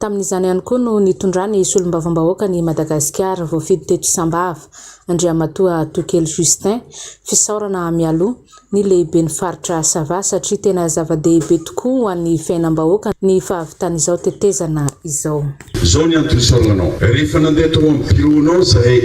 Tamin'izany ihany koa no nitondrany solombavambahoakan'i Madagasikara voafidy teto Sambava, Andriamatoa Tokely Justin, fisaorana mialoha ny lehiben'ny faritra Sava satria tena zava-dehibe tokoa ho an'ny fiainam-bahoaka ny fahavitan'izao tetezana izao. Zao ny antony isaorana anao. Rehefa nandeha tao amin'ny bureau-nao zahay,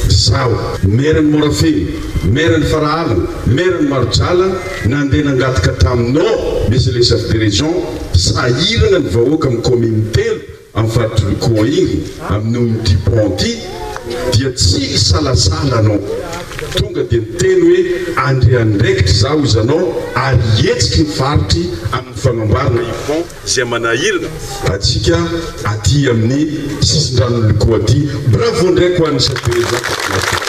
zaho, maire-n'i Morafeno, maire-n'i Farahalana, maire-n'i Marojala, nandeha nangataka taminao, Monsieur le chef de région, Sahirana ny vahoaka amin'ny commune telo amin'ny faritry Lokoa iny amin'ity pont ity dia tsy hisalasala anao tonga dia niteny hoe andre andraikitra izaho izanao ary hihetsiky ny faritry amin'ny fagnamboarana io pont izay manahirana antsika aty amin'ny sisindranon'i Lokoa aty. Bravo ndraiky ho an'ny chef de région Papilato.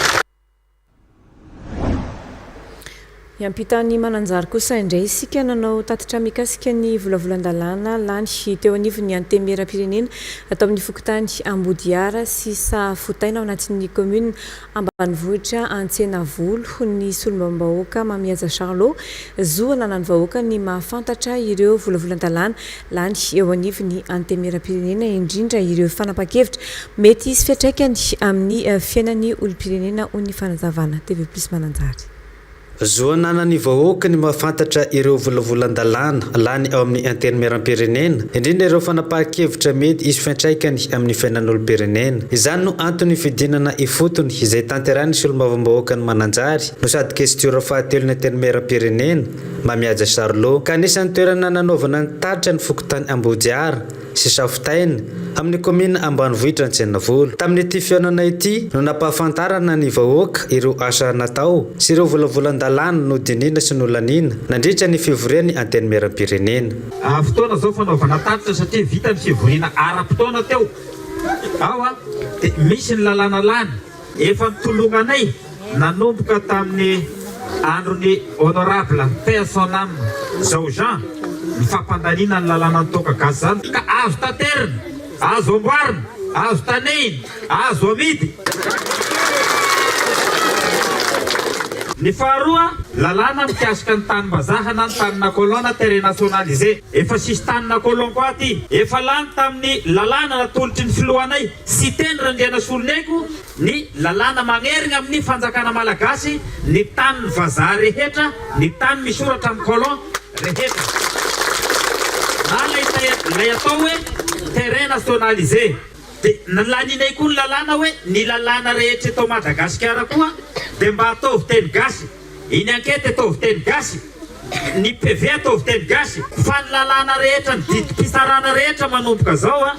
Hiampita an'i Mananjary kosa indray isika nanao tatitra mikasika ny volavolan-dalàna lany teo anivon'ny Antenimierampirenena atao amin'ny fokontany Ambodihara sy Sahafotaina ao anatin'ny kaominina ambanivohitra Antsenavolo ny solombavambahoaka Mamihaja Charlot. Zo ananan'ny vahoaka ny mahafantatra ireo volavolan-dalàna lany eo anivon'ny Antenimierampirenena, indrindra ireo fanapahan-kevitra mety hisy fiantraikany amin'ny fiainan'ny olom-pirenena, hoy ny fanazavana. TV Plus Mananjary. Zo ananan'ny vahoaka ny mahafantatra ireo volavolan-dalàna lany ao amin'ny Antenimierampirenena, indrindra ireo fanapahan-kevitra mety hisy fiantraikany amin'ny fiainan'olom-pirenena. Izany no anton'ny fidinana ifotony izay tanterahin'ny solombavambahoakan'i Mananjary no sady kestiora fahatelon'ny Antenimierampirenena, Mamihaja Charlot, ka anisan'ny toerana nanaovana ny tatitra ny fokontany Ambodiara sy Safotaina, amin'ny kaominina ambanivohitra Antsenavolo. Tamin'ity fihaonana ity no nampahafantarana ny vahoaka ireo asa natao sy ireo volavolan-dalàna nodinihina sy nolaniana nandritra ny fivorian'ny Antenimierampirenena. Fotoana izao fanaovana tatitra satria vita ny fivoriana ara-potoana teo ao dia misy ny lalàna lany. Efa nitolognanay nanomboka tamin'ny. andron'ny Honorable paix à son âme Zao Jean ny fampandaniana ny lalànan'ny toaka gasy zany ka azo taterina, azo amboarina, azo tanehina, azo amidy. Ny faharoa, lalàna mikasika ny tanim-bazaha na ny tanina colon na terrain nationalisé. Efa sisy tanina colon koa aty. Efa lany tamin'ny lalàna natolotry ny filohanay Siteny Randrianasoloniaiko Ny lalàna magnerigna amin'ny fanjakana malagasy ny tanin'ny vazaha rehetra, ny tany misoratra amin'ny colon rehetra. Na lay lay atao hoe terrain nationalisé. Dia nolaninay koa ny lalàna hoe ny lalàna rehetra eto Madagasikara koa dia mba ataovy teny gasy. Iny enquête ataovy teny gasy, ny PV ataovy teny gasy, fa ny lalàna rehetra, ny didim-pitsarana rehetra manomboka zao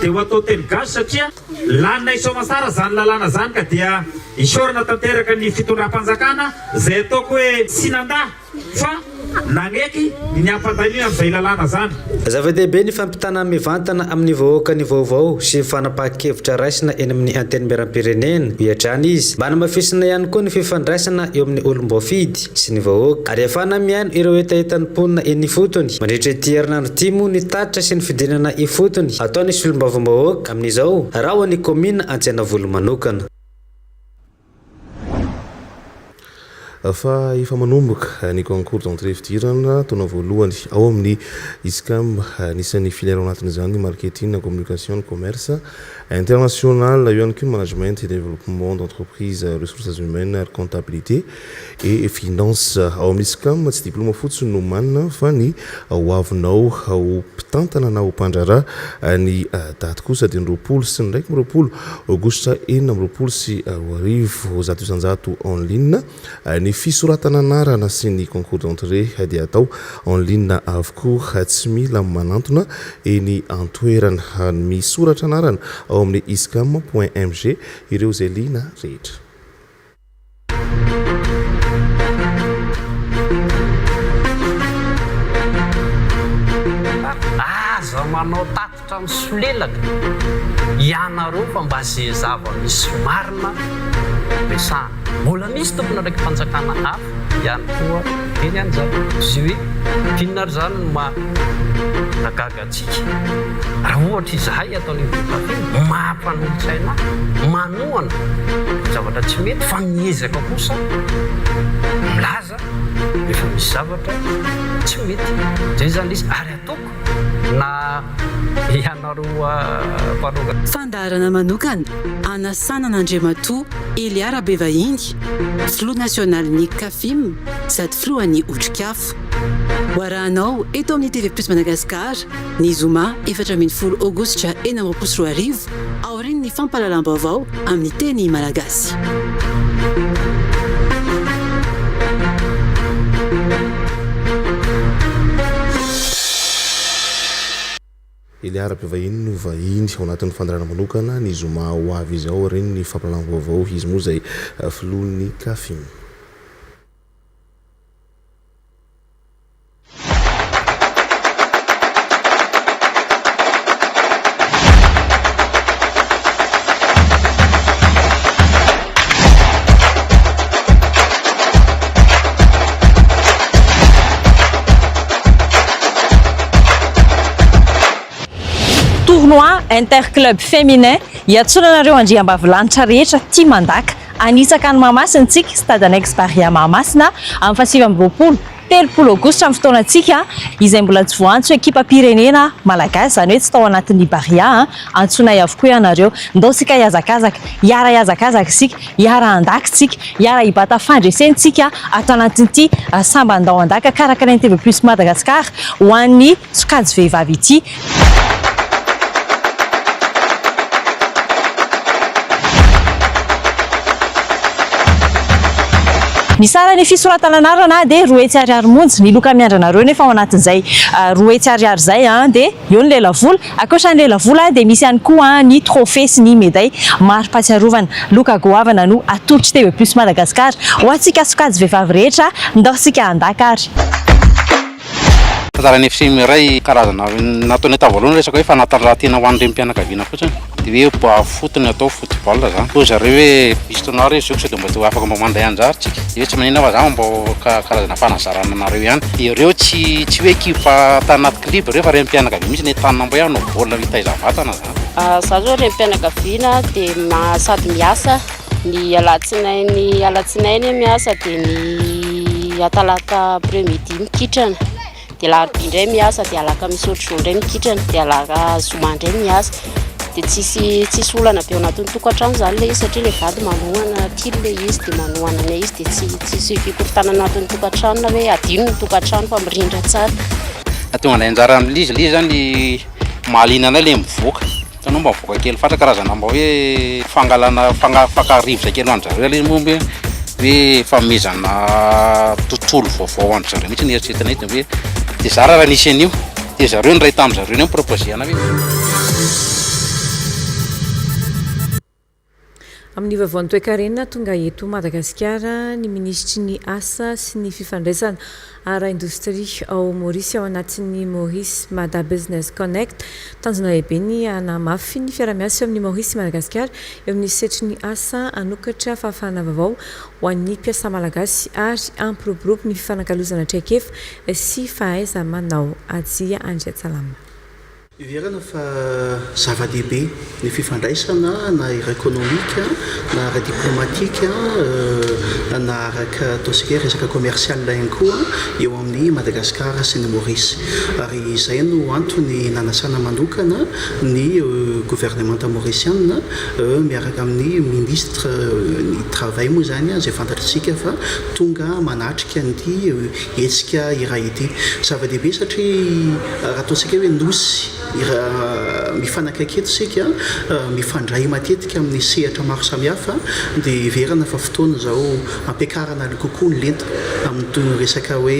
dia ho atao teny gasy satria laninay soamantsara zany lalàna zany ka dia isaorana tanteraka ny fitondram-panjakana zay ataoko hoe tsy nandà fa Naneky ny hampandaniana an'izay lalàna izany. Zava-dehibe ny fampitana mivantana amin'ny vahoaka ny vaovao sy ny fanapahan-kevitra raisina eny amin'ny Antenimierampirenena, hoy hatrany izy. Mba hanamafisana ihany koa ny fifandraisana eo amin'ny olom-boafidy sy ny vahoaka ary ahafahana mihaino ireo hetahetan'ny mponina eny ifotony. Mandritra ity herinandro ity moa ny tatitra sy ny fidinana ifotony ataon'ny solombavambahoaka amin'izao raha ho an'ny kaominina Antsenavolo manokana. Fa efa manomboka ny concours d'entrée fidirana taona voalohany ao amin'ny ISCAM. Anisan'ny filière ao anatin'izany ny marketing, communication, ny commerce international, eo ihany koa ny management et développement d'entreprise, ressources humaines ary comptabilité et finance. Ao amin'ny ISCAM tsy diploma fotsiny no omanina fa ny hoavinao ho mpitantana na ho mpandraharaha. Ny daty kosa dia ny 20 sy ny 21 Aogositra 2026, 100% en ligne. Ny fisoratana anarana sy ny concours d'entrée dia atao en ligne avokoa, tsy mila manantona eny an-toerana. Misoratra anarana ao amin'ny iscam point mg ireo izay liana rehetra. Aza manao tatitra misolelaka ianareo fa mba ze zava-misy marina resahana. Mbola misy tompon'andraiki-panjakana hafa ihany koa miteny an'izany. Zay hoe inona ary izany no mahagaga antsika raha ohatra izahay ato anivon'ny Tafim maha-mpanolotsaina manohana ny zavatra tsy mety fa miezaka kosa milaza rehefa misy zavatra tsy mety. Zay izany ilay izy ary ataoko na ianareo mpanao. Fandaharana manokana hanasana an'Andriamatoa Elia Rabevahiny, Filoha nasionalin'ny Cafim sady filohan'ny Otrikafo. Ho arahanao eto amin'ny TV Plus Madagascar ny zoma 14 aogositra 2026 aorian'ny fampahalalam-baovao amin'ny teny malagasy. Elia Rabevahiny no vahiny ao anatin'ny fandaharana manokana ny zoma ho avy izao aorian'ny fampahalalam-baovao. Izy moa izay filohan'ny Cafim. Tournoi Interclub Féminin iantsoana anareo andriambavilanitra rehetra tia mandaka hanitsaka an'i Mahamasina isika, Stade Annexe Barea Mahamasina, amin'ny faha 29, 30 aogositra ny fotoanantsika, izay mbola tsy voaantso ekipam-pirenena malagasy, izany hoe tsy tao anatin'ny Barea, antsoinay avokoa ianareo. Ndao isika hihazakazaka, hiara-hihazakazaka isika, hiara-handaka isika, hiara-hibata fandresena isika ato anatin'ity samba Ndao Handaka karakarain'ny TV Plus Madagascar ho an'ny sokajy vehivavy ity. Ny saran'ny fisoratana anarana dia 200 ariary monja. Ny loka miandry anareo nefa ao anatin'izay 200 ariary izay dia eo ny lelavola. Ankoatra ny lelavola dia misy ihany koa ny trophée sy ny médaille mari-pahatsiarovana. Loka goavana no atolotr'i TV Plus Madagascar ho antsika sokajy vehivavy rehetra. Ndao isika handaka ary. tantaran'ny FC Miray karazana nataonay tao voalohany resaka hoe fanatanjahantena ho an'ny renim-pianakaviana fotsiny dia hoe mba fotony atao football zany. Hoy zareo hoe misy tournoi re zoky sao dia mba te ho afaka mba mandray anjara tsika. Dia hoe tsy maninona fa za mba karazana fanazarana anareo ihany. Dia ireo tsy tsy hoe ekipa tanaty club ireo fa renim-pianakaviana mihitsy nentanina mba hoe hanao baolina hitaiza vatana zany. Za zao renim-pianakaviana dia sady miasa ny alatsinainy alatsinainy miasa dia ny atalata après midi mikitrana dia alarobia indray miasa dia alakamisy ohatr'izao indray mikitrana dia alaka zoma indray miasa dia tsisy tsisy olana be ao anatin'ny tokantrano izany ilay izy satria ilay vady manohana tia ilay izy dia manohana anay izy dia tsy tsisy fikorontanana anatin'ny tokantrano na hoe adino ny tokantrano fa mirindra tsara. Na tonga handray anjara amin'ilay izy, ilay izy zany mahaliana anay ilay mivoaka. Hitanao mba mivoaka kely fatra karazana mba hoe fangalana fanga faka rivotra kely ho an-dry zareo ilay izy moa hoe hoe fanomezana tontolo vaovao ho an-dry zareo mihitsy ny eritreretinay dia hoe dia zara raha nisy an'io dia zareo niray tamin-dry zareo no ni-proposer anay hoe Amin'ny vaovaon'ny toekarena, tonga eto Madagasikara ny minisitry ny Asa sy ny fifandraisana ara-indostria ao Maorisy ao anatin'ny Maurice Mada Business Connect. Tanjona lehibe ny hanamafy ny fiarahamiasa eo amin'i Maorisy sy Madagasikara eo amin'ny sehatry ny asa, hanokatra fahafahana vaovao ho an'ny mpiasa malagasy ary hampiroborobo ny fifanakalozana traikefa sy fahaiza-manao. Haja Andriatsalama. Heverina fa zava-dehibe ny fifandraisana na ara-ekonomika na ara-diplomatika na araka ataontsika hoe resaka commercial ihany koa eo amin'i Madagasikara sy ny Maurice. Ary izay no antony nanasana manokana ny governemanta maorisiana miaraka amin'ny ministre ny travail moa izany izay fantatr'isika fa tonga manatrika an'ity hetsika iray ity. Zava-dehibe satria Raha ataontsika hoe nosy mifanakaiky eto isika, mifandray matetika amin'ny sehatra maro samihafa, dia heverina fa fotoana izao hampiakarana kokoa ny lenta amin'ny toy ny resaka hoe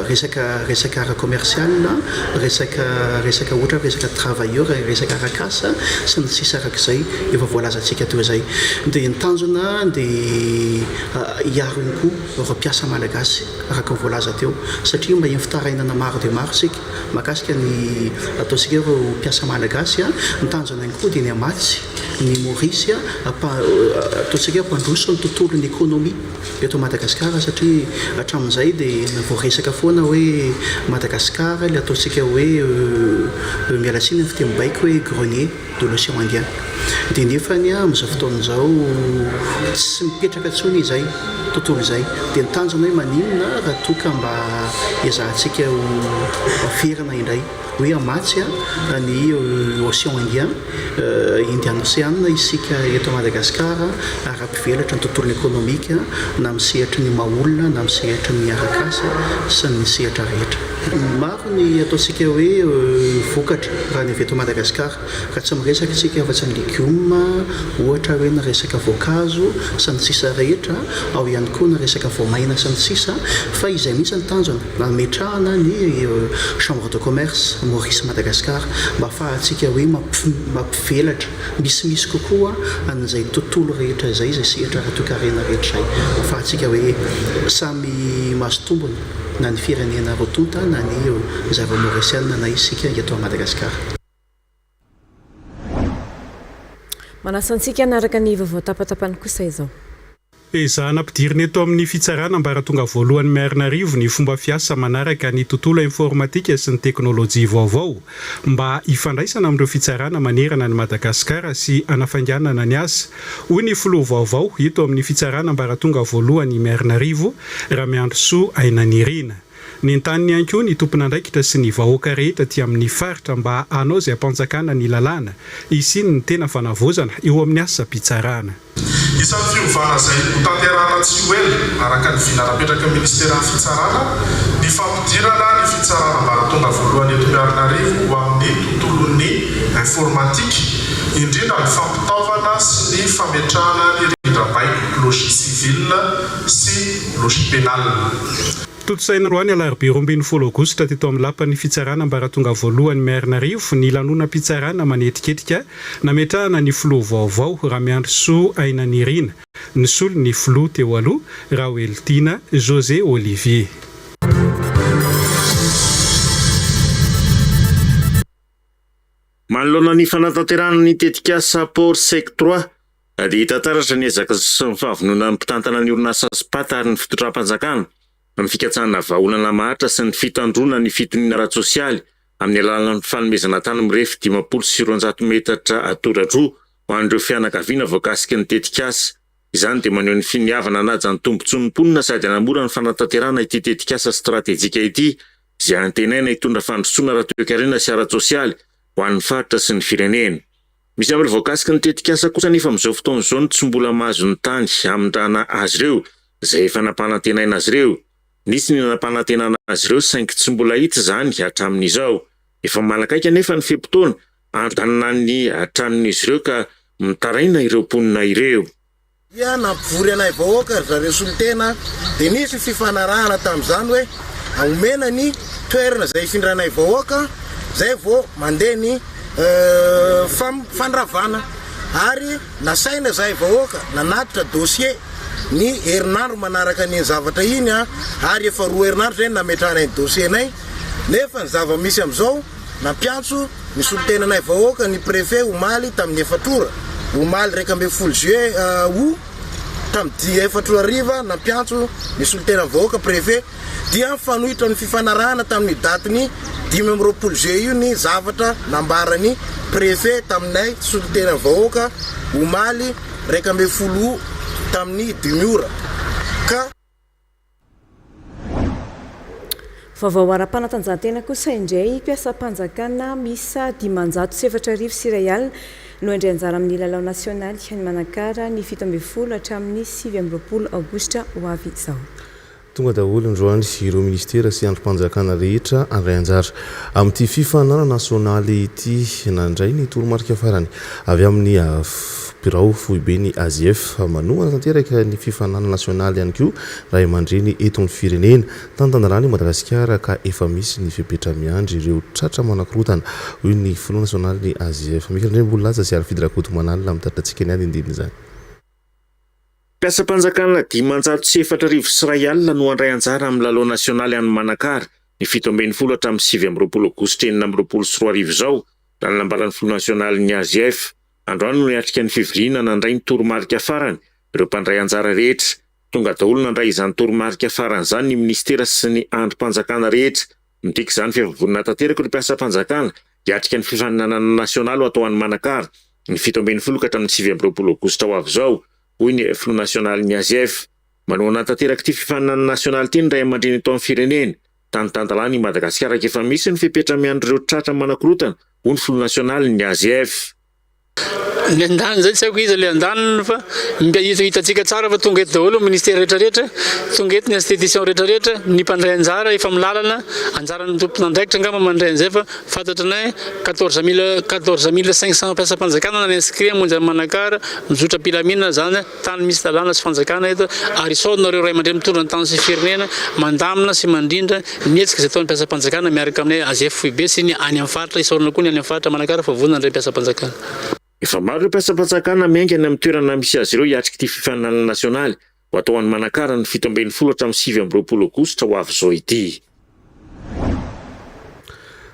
resaka resaka ara-commercial, resaka resaka ohatra hoe resaka travailleur, resaka arak'asa sy ny sisa arak'izay efa voalazantsika teo izay. Dia ny tanjona dia hiaro ihany koa ireo mpiasa malagasy. araka ny voalaza teo, satria maheno fitarainana maro dia maro isika mahakasika ny ataontsika hoe ireo mpiasa malagasy, ny tanjona ihany koa dia ny hamatsy ny Maurice ataontsika hoe hampandroso ny tontolon'ny ekonomia eto Madagasikara satria hatramin'izay dia voaresaka foana hoe Madagasikara ilay ataontsika hoe miala tsiny amin'ny fiteny baiko hoe grenier. de l'océan Indien. Dia nefany amin'izao fotoana izao tsy mipetraka intsony izay tontolo izay. Dia ny tanjona hoe maninona raha toa ka mba ezahantsika ho aferana indray hoe hamatsy ny océan Indien, Indian Ocean isika eto Madagasikara ary hampivelatra ny tontolo ekonomika na amin'ny sehatry ny maha olona na amin'ny sehatry ny arak'asa sy ny sehatra rehetra. Maro ny ataontsika hoe vokatra raha ny avy eto Madagasikara. Raha tsy miresaka isika afa-tsy ny legioma, ohatra hoe ny resaka voankazo sy ny sisa rehetra, ao ihany koa ny resaka voamaina sy ny sisa, fa izay mihitsy ny tanjona nametrahana ny Chambre de commerce Maurice Madagascar mba ahafahantsika hoe mampivelatra misimisy kokoa an'izay tontolo rehetra izay, izay sehatra ara-toekarena rehetra izay, ahafahantsika hoe samy mahazo tombony na ny firenena roa tonta na ny zareo Maurisiana na isika eto Madagasikara. Manasa antsika hanaraka ny vaovao tapatapany kosa izao. Ezahana ampidirina eto amin'ny fitsarana ambaratonga voalohany Miarinarivo ny fomba fiasa manaraka ny tontolo informatika sy ny teknolojia vaovao mba hifandraisana amin'ireo fitsarana manerana an'i Madagasikara sy hanafainganana ny asa, hoy ny filoha vaovao eto amin'ny fitsarana ambaratonga voalohany Miarinarivo, Ramiandrisoa Ainanirina. Nentaniny ihany koa ny tompon'andraikitra sy ny vahoaka rehetra aty amin'ny faritra mba hanao izay hampanjakana ny lalàna, hisian'ny tena fanavaozana eo amin'ny asam-pitsarana. Isan'ny fiovana izay hotanterahana tsy ho ela, araka ny vina napetraky ny Ministeran'ny Fitsarana, ny fampidirana ny fitsarana ambaratonga voalohany eto Miarinarivo ho amin'ny tontolon'ny informatique, indrindra ny fampitaovana sy ny fametrahana ny rindrambaiko logis civil sy logis pénal. Tontosaina androany alarobia 12 aogositra teto amin'ny lapan'ny fitsarana ambaratonga voalohany Miarinarivo ny lanonam-pitsarana manetriketrika nametrahana ny filoha vaovao Ramiandrisoa Ainanirina nisolo ny filoha teo aloha Raoelitiana José Olivier. Manoloana ny fanatanterahana ny tetikasa Port Sec Trois dia hita taratra ny ezaka sy ny fahavononan'ny mpitantana ny orinasa Spat ary ny fitondram-panjakana amin'ny fikatsahana vahaolana maharitra sy ny fitandroana ny fitoniana ara-tsosialy amin'ny alalan'ny fanomezana tany mirefy 250 metatra tora-droa ho an'ireo fianakaviana voakasiky ny tetikasa. Izany dia maneho ny finiavana hanaja ny tombontsoan'ny mponina sady hanamora ny fanatanterahana ity tetikasa stratejika ity, izay antenaina hitondra fandrosoana ara-toekarena sy ara-tsosialy ho an'ny faritra sy ny firenena. Misy amin'ireo voakasiky ny tetikasa kosa anefa amin'izao fotoana izao no tsy mbola mahazo ny tany hamindrana azy ireo, izay efa nampanantenaina azy ireo. Nisy ny nampanantenana azy ireo saingy tsy mbola hita izany hatramin'izao. Efa manakaiky anefa ny fe-potoana Andanina ny tranon'izy ireo ka mitaraina ireo mponina ireo. Dia nampivory anay vahoaka ry zareo solontena dia nisy fifanarahana tamin'izany hoe omena ny toerana izay hifindranay vahoaka izay vao mandeha ny fandravana ary nasaina izahay vahoaka nanatitra dossier ny herinandro manaraka an'iny zavatra iny ary efa roa herinandro izay no nametrahanay ny dossier-nay nefa ny zava-misy amin'izao Nampiantso ny solontenanay vahoaka ny Préfet omaly tamin'ny efatra ora, omaly 11 juillet août tamin'ny dimy efatra ora hariva nampiantso ny solontenan'ny vahoaka Préfet dia mifanohitra amin'ny fifanarahana tamin'io datin'ny 25 juillet io ny zavatra nambaran'ny Préfet taminay solontenan'ny vahoaka omaly 11 août tamin'ny dimy ora ka Vaovao ara-panatanjahantena kosa indray, mpiasam-panjakana miisa 1504 no handray anjara amin'ny lalao nasionaly any Manakara ny 17 hatramin'ny 29 aogositra ho avy izao. Tonga daholo androany ireo minisitera sy andrim-panjakana rehetra handray anjara amin'ity fifaninanana nasionaly ity. Nandray ny toromarika farany avy amin'ny Birao foiben'ny AZF manohana tanteraka ny fifaninanana nasionaly ihany koa ray aman-dreny eto amin'ny firenena. Tan-tanalana i Madagasikara ka efa misy ny fepetra miandry ireo tratra manakorontana, hoy ny filoha nasionalin'ny AZF, Mika Randriambololaza sy Harifidy Rakotomanalina mitatitra antsika ny andinindin'izany. Mpiasam-panjakana 1504 no handray anjara amin'ny lalao nasionaly any Manakara, ny 17 hatramin'ny 29 aogositra 2026 izao, raha ny nambaran'ny filoha nasionalin'ny AZF. Androany no niatrika ny fivoriana nandray ny toromarika farany ireo mpandray anjara rehetra. Tonga daholo nandray izany toromarika farany izany ny minisitera sy ny andrim-panjakana rehetra. Midika izany fa efa vonona tanteraka ireo mpiasam-panjakana hiatrika ny fifaninanana nasionaly ho atao any Manakara ny 17 ka hatramin'ny 29 aogositra ho avy izao, hoy ny filoha nasionalin'ny AGF. Manohana tanteraka ity fifaninanana nasionaly ity ny ray aman-dreny eto amin'ny firenena. Tany tan-dalàna i Madagasikara ka efa misy ny fepetra miandry ireo tratra manakorontana, hoy ny filoha nasionalin'ny AGF. Ny andaniny izay tsy haiko iza ilay andaniny fa mba hita hitantsika tsara fa tonga eto daholo ny ministera rehetra rehetra, tonga eto ny institution rehetra rehetra, ny mpandray anjara efa milalana, anjaran'ny tompon'andraikitra angamba mandray an'izay fa fantatranay 14000 14500 mpiasam-panjakana ny inscrit hamonjy an'i Manakara, mizotra am-pilaminana izany. Tany misy lalàna sy fanjakana eto ary isaorana ireo ray aman-dreny mitondra ny tany sy firenena mandamina sy mandrindra ny hetsika izay ataon'ny mpiasam-panjakana miaraka aminay AGF foibe sy ny any amin'ny faritra isaorana koa ny any amin'ny faritra Manakara fa vonona handray mpiasam-panjakana. Efa maro ireo mpiasam-panjakana miainga any amin'ny toerana misy azy ireo hiatrika ity fifaninanana nasionaly ho atao any Manakara ny 17 hatramin'ny 29 aogositra ho avy izao ity.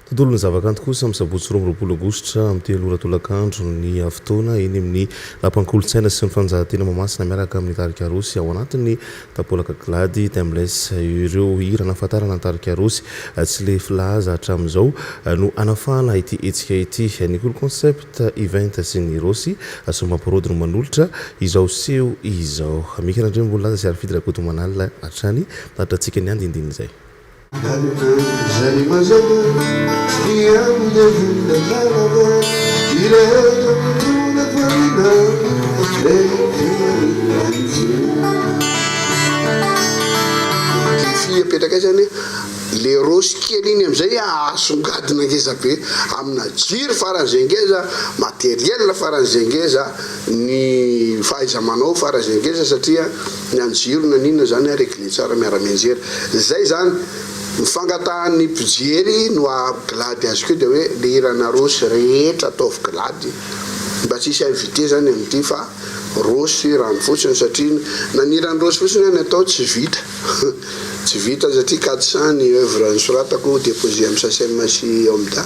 Tontolon'ny zavakanto kosa amin'ny sabotsy 22 aogositra amin'ny telo ora tolakandro ny fotoana eny amin'ny Lapan'ny-kolontsaina sy ny Fanatanjahantena Mahamasina miaraka amin'ny tarika Rossy ao anatin'ny Tapolaka Glady Timeless. Ireo hira nahafantarana ny tarika Rossy tsy lefy laza hatramin'izao no hanafahana ity hetsika ity. Ny Cool Concept Event sy ny Rossy Somamporody no manolotra izao seho izao. Mika Randriambololaza sy Harifidy Rakotomanalina hatrany mitatitra antsika ny andinindin'izay. Défi apetrakay zany le rossy kely iny amizay asongadina ngeza be amina jiro faran'izay ngeza, matériel faran'izay ngeza, ny fahaiza-manao faran'izay ngeza satria ny an'ny jiro na n'inona zany regle tsara miara-mianjera. Zay zany ny fangatahan'ny mpijery no haha glady azy koa dia hoe le hiranareo sy rehetra ataovy glady. Mba tsisy invité zany amin'ity fa Rossy rano fotsiny satria naniry an'i Rossy fotsiny aho ny atao tsy vita. Tsy vita satria 400 ny oeuvre nosoratako déposé amin'ny Sacem sy Omda.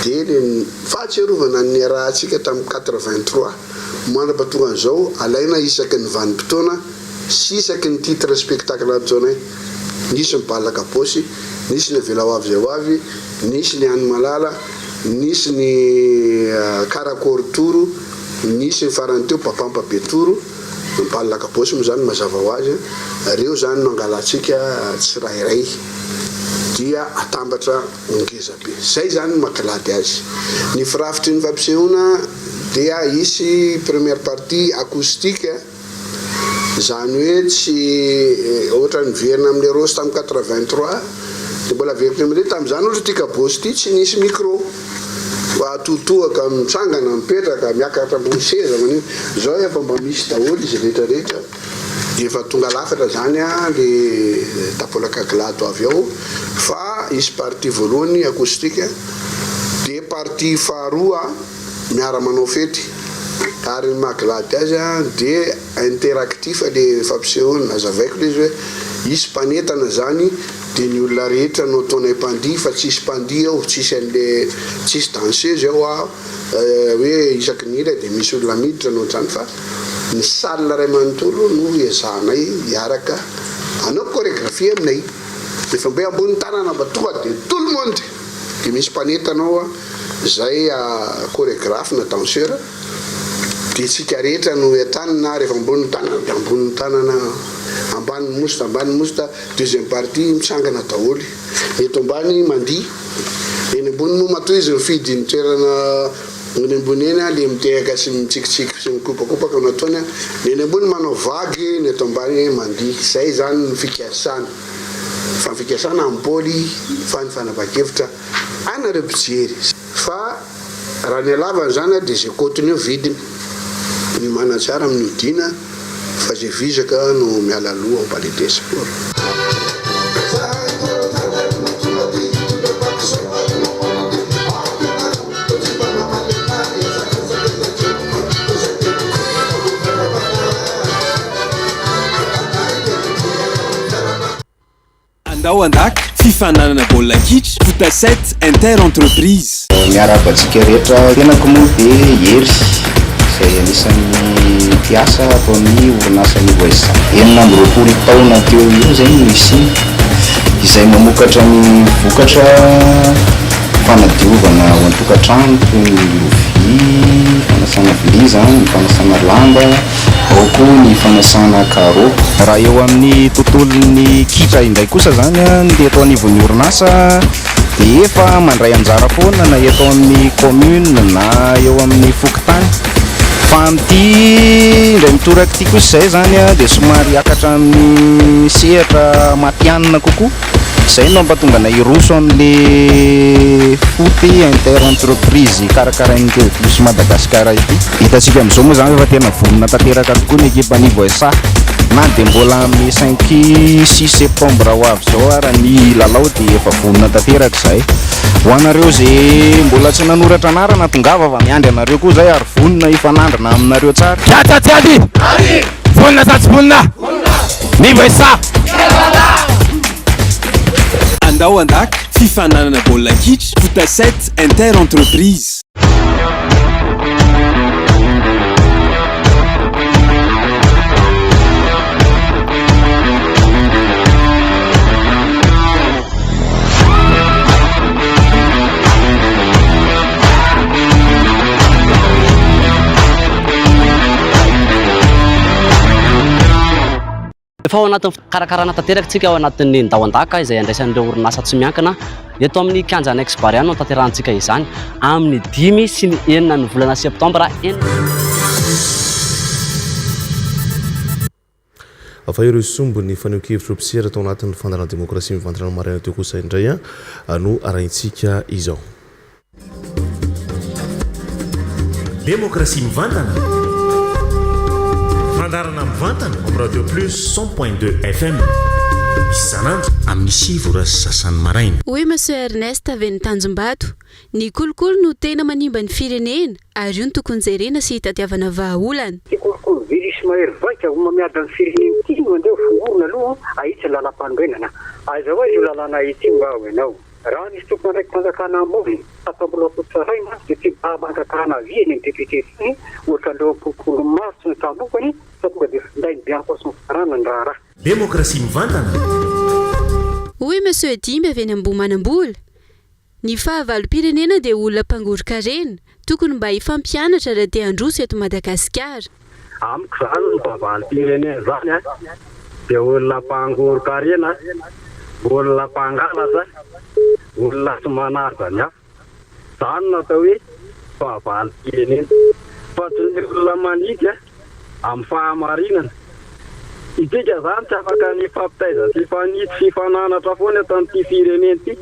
Dia le fahatsiarovana ny niarahantsika tamin'ny 83 mandrapatongan'izao alaina isaky ny vanim-potoana sy isaky ny titre spectacle nataonay. Nisy ny bal kabôsy, nisy ny avela ho avy izay ho avy, nisy ny any malala, nisy ny karakôry toro, nisy ny farany teo papampa be toro, ny bal kabôsy moa izany mazava ho azy, ireo izany no angalantsika tsirairay dia atambatra ho ngeza be. Izay izany no maha-glady azy. Ny firafitry ny fampisehoana dia hisy première partie acoustique. Izany hoe tsy ohatran'ny niverina amin'ilay Rossy tamin'ny 83 dia mbola averiko amin'ilay tamin'izany ohatra ity kabôsy ity tsy nisy micro fa atotohaka mitsangana mipetraka miakatra ambony seza manino izao efa mba misy daholo izy rehetra rehetra dia efa tonga lafatra izany an le tapolaka glado avy ao fa hisy partie voalohany acoustique dia partie faharoa miara manao fety ary ny maha glady azy dia interactif le fampisehoana, azavaiko le izy hoe hisy mpanentana zany dia ny olona rehetra no ataonay mpandihy fa tsisy mpandihy ao, tsisy anle tsisy danseuse ao a hoe isaky ny hira dia misy olona miditra na ohatr'izany fa ny salle iray manontolo no ezahanay hiaraka hanao choregraphie aminay, rehefa mba hoe ambony tanana mba tonga dia tout le monde dia misy mpanentana ao a. Zay choregraphe na danseur dia tsika rehetra no entanina rehefa ambony ny tanana dia ambony ny tanana ambany ny mositra ambany ny mositra deuxième partie mitsangana daholo ny eto ambany mandihy ny eny ambony moa matoa izy mifidy ny toerana eny ambony eny le mitehaka sy mitsikitsiky sy mikopakopaka no ataony ny eny ambony manao vague ny eto ambany mandihy zay zany ny fikasana fa ny fikasana ampoly fa ny fanapahan-kevitra Anareo mpijery fa raha ny halavany izany dia izay kotony eo vidiny, ny manan-tsara amin'ny hodina fa izay vizaka no miala aloha ao palais des sports. Andao handaka, fifaninanana baolina kitra, Foot 7 Inter Entreprise. Miarahaba antsika rehetra, tenako moa dia Hery izay anisan'ny mpiasa ato amin'ny orinasa Nivo SA. 26 taona teo eo izay no nisiany, izay mamokatra ny vokatra fanadiovana ao an-tokantrano toy ny lovia, fanasana vilia izany, ny fanasana lamba, Ao koa ny fanasana carreaux. Raha eo amin'ny tontolon'ny kitra indray kosa izany, ny eto anivon'ny orinasa dia efa mandray anjara foana na eto amin'ny commune na eo amin'ny fokontany. Fa amin'ity indray mitoraka ity kosa izay izany dia somary hiakatra amin'ny sehatra matihanina kokoa. Izay no hampatonga anay hiroso amin'le foot inter entreprise karakarain'ny TV Plus Madagascar ity. Hitantsika amin'izao moa izany fa efa tena vonona tanteraka tokoa ny ekipa Nivo SA na dia mbola amin'ny cinq six septembre ho avy izao ara ny lalao dia efa vonona tanteraka izahay. Ho anareo izay mbola tsy nanoratra anarana tongava fa miandry anareo koa izahay ary vonona hifanandrina aminareo tsara. Kianja tsy ady! Vonona sa tsy vonona? Nivo SA! Andao handaka, fifaninanana baolina kitra, Foot 7 Inter Entreprise. Efa ao anatin'ny fikarakarana tanteraka isika ao anatin'ny Ndao Andaka izay andraisan'ireo orinasa tsy miankina eto amin'ny kianja Annexe Barea no tanterahantsika izany amin'ny dimy sy ny enina ny volana septambra enina. Fa ireo sombin'ny fanehoan-kevitr'ireo mpisera tao anatin'ny fandaharana Demokrasia Mivantana ny maraina teo kosa indray no arahintsika izao. Demokrasia Mivantana, fandaharana mivantana amin'ny Radio Plus 100.2 FM. Isan'andro amin'ny 9 ora sy sasany maraina. Hoy Monsieur Ernest avy any Tanjombato, Ny kolikoly no tena manimba ny firenena ary io no tokony jerena sy hitadiavana vahaolana. Ity kolikoly virus mahery vaika homamiadan'ny firenena ity no andeha ho fongorina aloha ahitsy ny lalam-panorenana. Aiza ho aiza io lalàna ahitsy io nga hoy ianao? Raha nisy tompon'andraiki-panjakana ambony atao mbola hotsaraina dia tsy mba mangatahana avis eny amin'ny député intsony ohatran'ireo kolikoly maro tsy nitambokany fa tonga dia findain'ny Bianco sy ny fitsarana ny raharaha. Demokrasia mivantana. Hoy Monsieur Dimby avy eny Ambohimanambola, Ny fahavalom-pirenena dia olona mpangoron-karena, tokony mba hifampianatra raha te handroso eto Madagasikara. Amiko izany ny fahavalom-pirenena izany an, dia olona mpangoron-karena, olona mpangalatra, olona tsy manaja ny hafa. Izany no atao hoe fahavalom-pirenena. Fa tsy ny olona manidy an, amin'ny fahamarinana. Isika izany tsy afaka ny hifampitaiza sy hifanitsy sy hifananatra foana eto amin'ity firenena ity.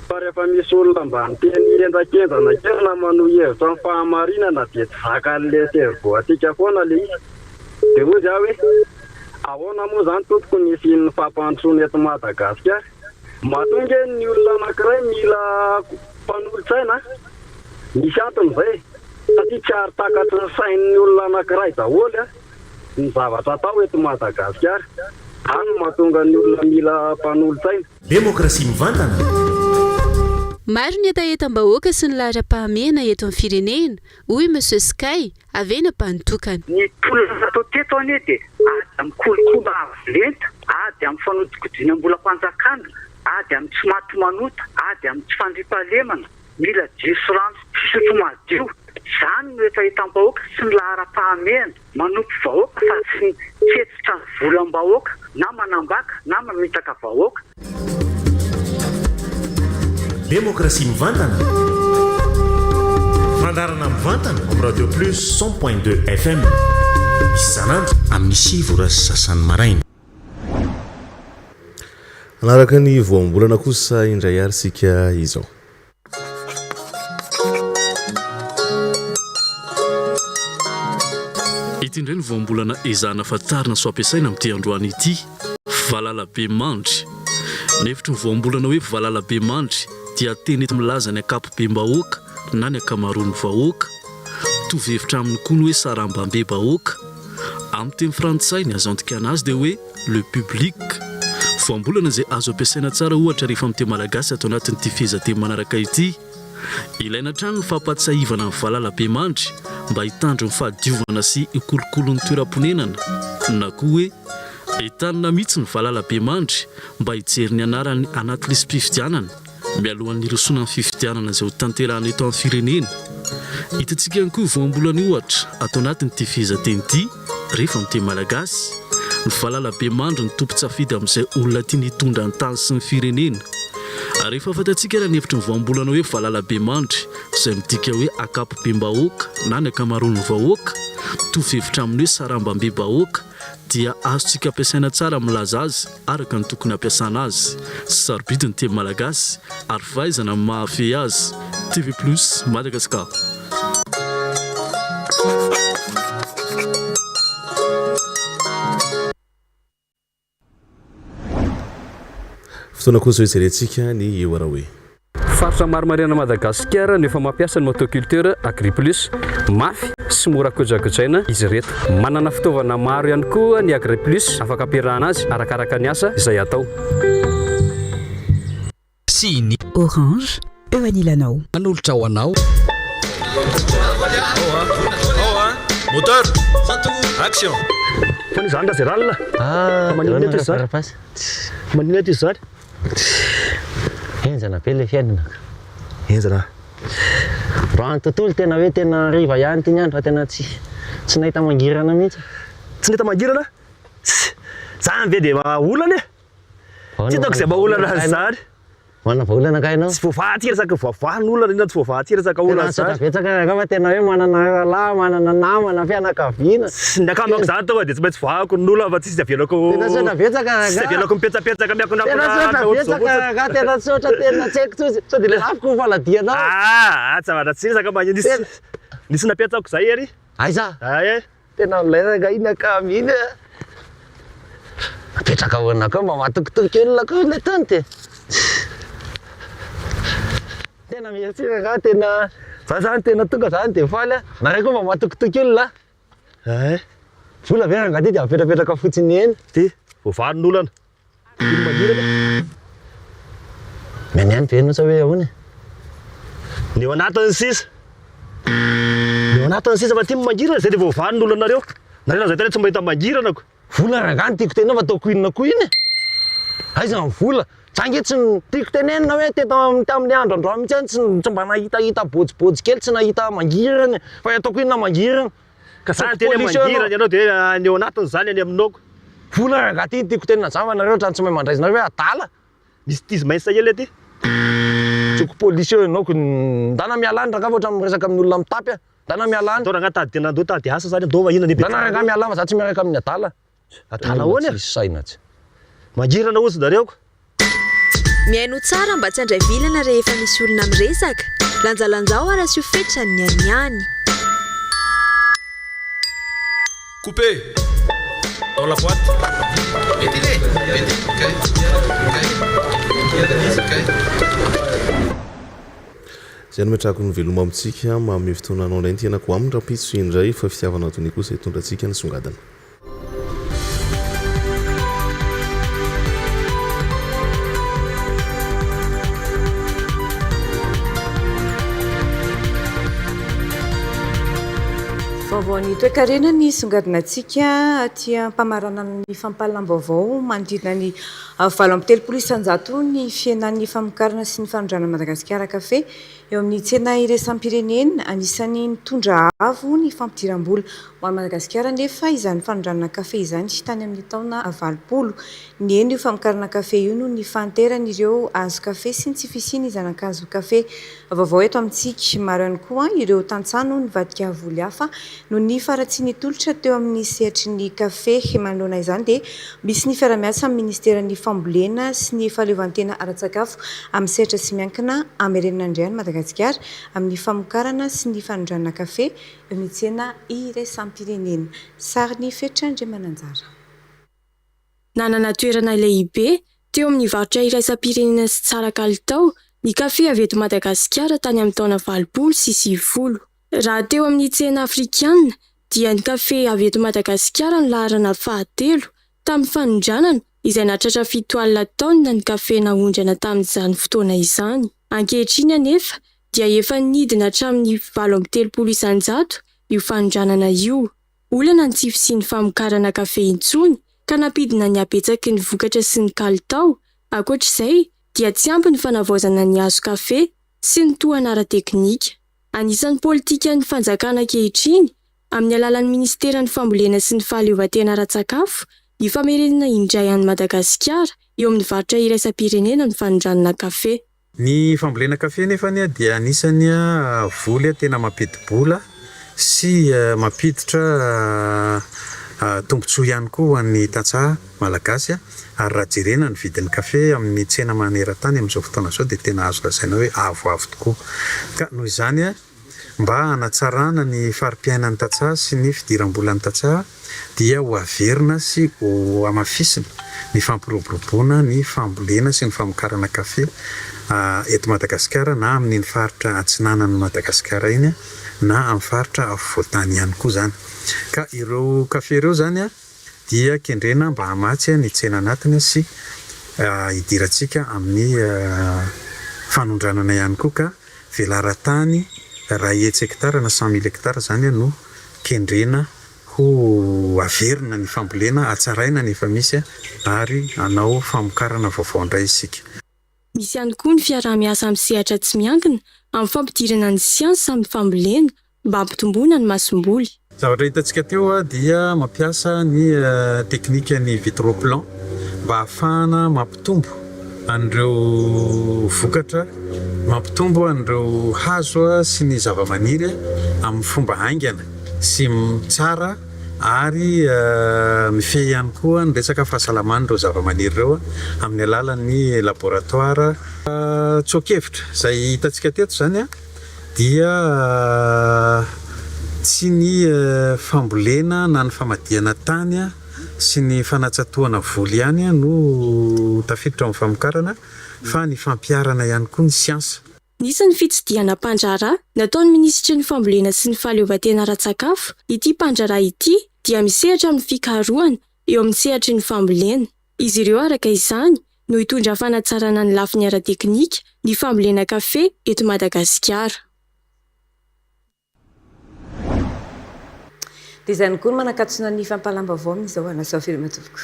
Fa rehefa misy olona mba miteny henjakenjana kely na manohy hevitra amin'ny fahamarinana dia tsy zakan'le cerveau antsika foana le izy. Dia hoy za hoe, ahoana moa zany tompoko ny hisian'ny fampandrosoana eto Madagasikara? Matoa nge ny olona anankiray mila mpanolotsaina, misy antony izay, satria tsy ary takatry ny sain'ny olona anankiray daholo ny zavatra atao eto Madagasikara. Izany no mahatonga ny olona mila mpanolotsaina. Demokrasia mivantana. Maro ny hetahetam-bahoaka sy ny laharam-pahamehana eto amin'ny firenena, hoy Monsieur Sky, avy eny Ampanotokana. Ny tolona natao teto anie dia ady amin'ny kolikoly avo lenta, ady amin'ny fanodikodinam-bolam-panjakana, ady amin'ny tsy maty manota, ady amin'ny tsy fandriampahalemana, mila jiro sy rano fisotro madio. Izany no hetahetam-bahoaka sy ny laharam-pahamehana. Manompo vahoaka fa tsy mitsetsitra volam-bahoaka na manambaka na mamitaka vahoaka. Demokrasia mivantana. Fandaharana mivantana amin'ny Radio Plus 100.2 FM. Isan'andro amin'ny 9 ora sy sasany maraina. Hanaraka ny voambolana kosa indray ary isika izao. Ity indray ny voambolana ezahana fantarina sy ampiasaina amin'ity androany ity, valalabemandry. Ny hevitry ny voambolana hoe valalabemandry dia teny enti-milaza ny ankapobem-bahoaka na ny ankamaroan'ny vahoaka. Mitovy hevitra aminy koa ny hoe sarambambe-bahoaka. Amin'ny teny frantsay, ny azo andikana azy dia hoe le public. Voambolana izay azo ampiasaina tsara ohatra rehefa miteny malagasy ato anatin'ity fehezanteny manaraka ity. Ilaina hatrany ny fampahatsiahivana ny valalabemandry mba hitandro ny fahadiovana sy hikolokolo ny toeram-ponenana na koa hoe entanina mihitsy ny valalabemandry mba hijery ny anarany anaty lisi-pifidianana mialohan'ny hirosoana amin'ny fifidianana izay hotanterahana eto amin'ny firenena. Hitantsika ihany koa io voambolana io ohatra ato anatin'ity fehezanteny ity rehefa miteny malagasy. Ny valalabemandry ny tompon-tsafidy amin'izay olona tiany hitondra ny tany sy ny firenena. Rehefa fantatsika ary ny hevitry ny voambolana hoe valalabemandry izay midika hoe ankapobem-bahoaka na ny ankamaroan'ny vahoaka, mitovy hevitra amin'ny hoe sarambambe-bahoaka, dia azontsika ampiasaina tsara milaza azy araka ny tokony hampiasana azy. Sarobidy ny teny malagasy ary fahaizana ny mahafehy azy. TV Plus Madagascar. Fotoana kosa hijerentsika ny eo Araoe. Faritra maro manerana Madagasikara no efa mampiasa ny motoculteur Agriplus. Mafy sy mora kojakojaina izy ireto. Manana fitaovana maro ihany koa ny Agriplus afaka ampiarahana azy arakaraka ny asa izay atao. Sy ny. Orange, eo anilanao. Manolotra ho anao. Moteur! Action! Fa izany Razeral a! Ah, Maninona eto izany? Maninona eto izany? Henjana be ilay fiainana ka. Henjana. Raha ny tontolo tena hoe tena hariva ihany ity ny andro fa tena tsy tsy nahita mangirana mihitsy. Tsy nahita mangirana? Tss! Zany ve dia olana e? Tsy hitako izay maha olana an'izany. Manana vahaolana angaha ianao? Tsy voavahantsika resaka voavaha ny olana, inona tsy voavahantsika resaka olana Tena izany. tsotra betsaka angamba tena hoe manana rahalahy, manana namana, fianakaviana. Tsy ny akamako izany tonga dia tsy maintsy voahako ny olana fa tsisy avelako Tena tsotra betsaka tsisy rangaha. avelako mipetsapetsaka miakonakona Tena tsotra ohatr'izao betsaka fotsiny. rangaha, tena tsotra, tena tsy haiko tsotra. Sao dia ilay lafiko no faladianao? Ah, tsy zavatra tsy resaka maninona. Nisy nisy napetsako izay ery. Aiza? Ay. Tena milay rangaha iny akama iny a. Apetraka ahoana koa mba matokitoky olona koa ilay tany e. Tena merci rangahy tena za zany tena tonga zany de faly a. Nareo koa mba matokitoky olona a. Hay. Vola ve rangahy ty de apetrapetraka fotsiny eny. Ty, voavaha ny olana. Ino mangirana? Mihaino ihany ve ianao sa hoe ahoana e? Ny ao anatiny sisa. Ny ao anatiny sisa fa ty mangirana zay de voavaha ny olanareo. Nareo lazay tena tsy mahita mangirana ko. Vola rangahy no tiako tenenina fa ataoko inona koa iny e? Aiza ny vola? Za nge tsy tiako tenenina hoe teto tamin'ny andro androany mihitsy aho tsy tsy mba nahitahita bôjibôjy kely tsy nahita mangirana e! Fa ataoko inona mangirana? Ka za niteny hoe mangirana ianao de ny ao anatiny zany any aminao ko. Vola rangahy ty no tiako tenenina zany fa nareo otrany tsy mahay mandray nareo hoe adala. Misy tizy maintsa kely aty. Tsoko polisy eo ianao ko. Ndana miala any rangahy fa otrany miresaka amin'ny olona mitapy ah. Ndana miala any. Ndao rangahy tady nandoa tady asa zany ndao fa inona ny Ndana rangahy miala any fa za tsy miaraka amin'ny adala. Adala ahoana e? Tsisy saina tsy. Mangirana ozy nareo ko. Mihainoa tsara mba tsy handray vilana rehefa misy olona miresaka. Lanjalanjao ary asio fetrany ny an'ny any. Coupé! Dans la boîte. Izay no ametrahako ny veloma amintsika, manome fotoana anao indray ny tenako ho amin'ny rahampitso indray fa fitiavana donia kosa hitondra antsika nisongadina. Vaovaon'ny toekarena ny songadinantsika aty am-pamaranana ny fampahalalam-baovao manodidina ny 38% ny fihenan'ny famokarana sy ny fanondranan'i Madagasikara kafe Eo amin'ny tsena iraisam-pirenena, anisan'ny nitondra avo ny fampidiram-bola ho an'i Madagasikara anefa izany fanondranana kafe izany tany amin'ny taona 80. Nihena io famokarana kafe io noho ny fahanteran'ireo hazo kafe sy ny tsy fisian'ny zana-kazo kafe vaovao eto amintsika. Maro ihany koa ireo tantsaha no nivadika voly hafa noho ny faharatsian'ny tolotra teo amin'ny sehatry ny kafe. Manoloana izany dia Misy ny fiara-miasa amin'ny Ministeran'ny Fambolena sy ny Fahaleovantena ara-tsakafo amin'ny sehatra tsy miankina hamerenana indray an'i Madagasikara amin'ny famokarana sy ny fanondranana kafe eo amin'ny tsena iraisam-pirenena. Sarin'i Fetra Andriamananjara. Nanana toerana lehibe teo amin'ny varotra iraisam-pirenena sy tsara kalitao ny kafe avy eto Madagasikara tany amin'ny taona 90. Raha teo amin'ny tsena afrikanina dia ny kafe avy eto Madagasikara no laharana fahatelo tamin'ny fanondranana izay nahatratra 70 taonina ny kafe naondrana tamin'izany fotoana izany. Ankehitriny anefa dia efa nidina hatramin'ny 38% io fanondranana io. Olana ny tsy fisian'ny famokarana kafe intsony ka nampidina ny habetsaky ny vokatra sy ny kalitao, ankoatra izay dia tsy ampy ny fanavaozana ny hazo kafe sy ny tohana ara-teknika. Anisan'ny politikan'ny fanjakana ankehitriny, amin'ny alalan'ny minisiteran'ny Fambolena sy ny Fahaleovantena ara-tsakafo, ny famerenana indray an'i Madagasikara eo amin'ny varotra iraisam-pirenena ny fanondranana kafe. Ny fambolena kafe nefa dia anisan'ny voly tena mampidi-bola sy mampiditra tombontsoa ihany koa ho an'ny tantsaha Malagasy ary raha jerena ny vidin'ny kafe amin'ny tsena maneran-tany amin'izao fotoana izao dia tena azo lazaina hoe avoavo tokoa. Ka noho izany mba hanatsarana ny fari-piainan'ny tantsaha sy ny fidiram-bolan'ny tantsaha dia ho averina sy ho hamafisina ny fampiroboroboana ny fambolena sy ny famokarana kafe eto Madagasikara na amin'iny faritra atsinanan'i Madagasikara iny na amin'ny faritra afovoan-tany ihany koa izany. Ka ireo kafe ireo izany dia kendrena mba hamatsy ny tsena anatiny sy hidirantsika amin'ny fanondranana ihany koa ka velaran-tany 100 hektara na 100 mille hectares izany no kendrena ho averina ny fambolena, hatsaraina ny efa misy ary hanao famokarana vaovao indray isika. Misy ihany koa ny fiaraha-miasa amin'ny sehatra tsy miankina amin'ny fampidirana ny siansa amin'ny fambolena mba hampitomboana ny masomboly. Zavatra hitantsika teo dia mampiasa ny teknikan'ny vitroplan mba hahafahana mampitombo an'ireo vokatra, mampitombo an'ireo hazo sy ny zavamaniry amin'ny fomba haingana sy tsara ary mifehy ihany koa ny resaka fahasalaman'ireo zavamaniry ireo amin'ny alalan'ny laboratoara. Tsoa-kevitra izay hitantsika teto izany dia tsy ny fambolena na ny famadihana tany. sy ny fanatsatohana voly ihany no tafiditra ao amin'ny famokarana fa ny fampiharana ihany koa ny siansa. Nisy ny fitsidihana mpandraharaha nataon'ny minisitry ny Fambolena sy ny fahaleovantena ara-tsakafo. Ity mpandraharaha ity dia misehatra amin'ny fikarohana eo amin'ny sehatry ny fambolena. Izy ireo araka izany no hitondra fanatsarana ny lafiny ara-teknika ny fambolena kafe eto Madagasikara. Dia izay ihany koa no manakatona ny fampahalam-baovao amin'izao anasao veloma tompoko.